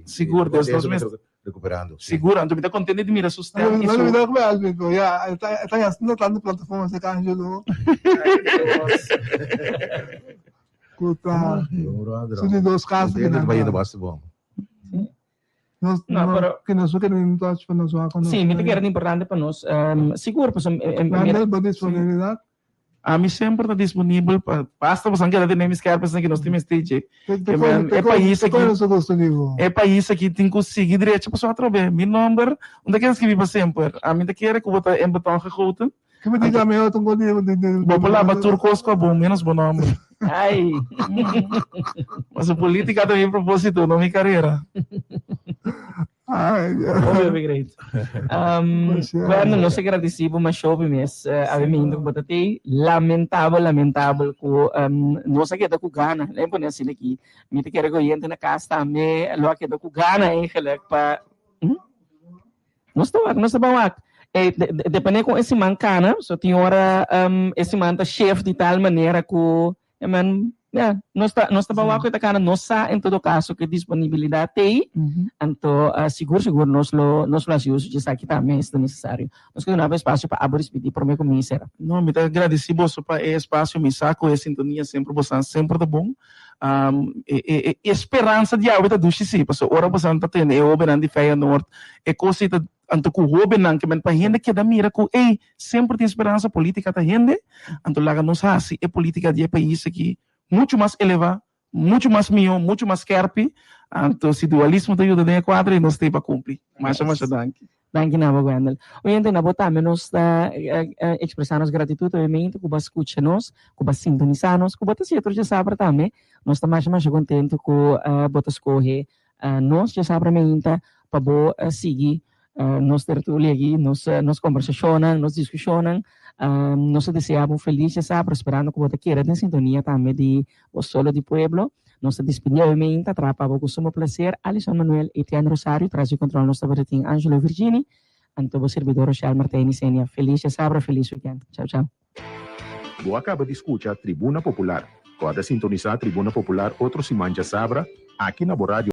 Sigur, des nos mes. Recuperando. Sigur, anto mi ta contento di mira su stem y No su. olvidá ku Elvin, pero ya, e ta e ta haciendo tanto plataforma cerca Angelo. Ku ta su di dos casa Contento kinan ta bayendo ta. basta bon. Nos No, no pero- ke nos kere in touch pa nos wak Sí, mi ta kere ta importante pa nos, sigur, pasobra Manda bo disponibilidad. Ami semper ta disponibel pa basta boso keda tene mi skerp esaki nos tin mester dje. Ke men e pais aki e pais aki tin ku sigui drecha pasobra atrobe mi nomber no ta kere skibi pa semper. Ami ta kere ku bo ta in beton gegoten. Bo por laba tur kos ku a bon menos bo nomber. Ai. Pasobra politica ta mi proposito no mi karera. Ai, Hopi, hopi great. Um, bueno, nos ta gradeci bo masha hopi mes. Uh, awe mindo ku bo ta tei. Lamentabel, lamentabel ku um, nos a keda ku gana. Laat me pone asina aki. Mi ta kere ku oyente na kas tambe lo a keda ku gana eigenlijk pa... Hm? Nos ta wak, nos ta ban wak. Eh, de, de, depende kon e siman kana. So tin ora um, e siman ta shift di tal manera ku E men, ja, nos ta, nos ta bawa ku e ta kana, nos sa en todo kaso ku e disponibilidat t'ei, anto sigur sigur nos lo, nos lo hasi uso di esaki tambe si ta nesesario. Nos ke duna bo espasio pa abo dispidí promé ku mi sera. No, mi ta gradisí boso pa e espasio, mi sa ku e sintonia semper bosan semper ta bon. E, e, e speransa di awe ta dushi sí, pasobra ora bosan ta tende e hóbennan di Feyenoord, e kos ei ta Anto ku hóbennan ke men pa hende keda mira ku ey, semper tin speransa, polítika ta hende, anto laga nos hasi e polítika di e pais aki muchu mas elevá, muchu mas mihó, muchu mas skèrpi, anto si dualismo ta yuda den e kuadro ei nos ta ei pa kumpli. Masha masha danki. Danki na bo Wendel. Oyente na bo tambe nos ta ekspresá nos gratitut obviamente ku bo a skucha nos, ku bo a sintonisá nos, ku bo ta siña tur djasabra tambe. Nos ta masha masha kontentu ku bo ta skohe Nos djasabra meinta pa bo sigui nos tertulia aki, nos nos kombersashonnan, nos diskushonnan. Nos ta desea bo un felis djasabra, sperando ku bo ta keda den sintonia tambe di Bo Solo di Pueblo. Nos ta dispidi awe meinta, traha pa bo ku sumo plaser, Alison Manuel, Etienne Rosario, tras di kontrol nos tabata tin Angelo Virgini, anto bo sirbidor Rochelle Martijn y Senia. Felis djasabra, felis weekend. Chao chao. Bo a kaba di skucha Tribuna Popular. Kòrda sintonisá Tribuna Popular otro siman djasabra aki na bo radio.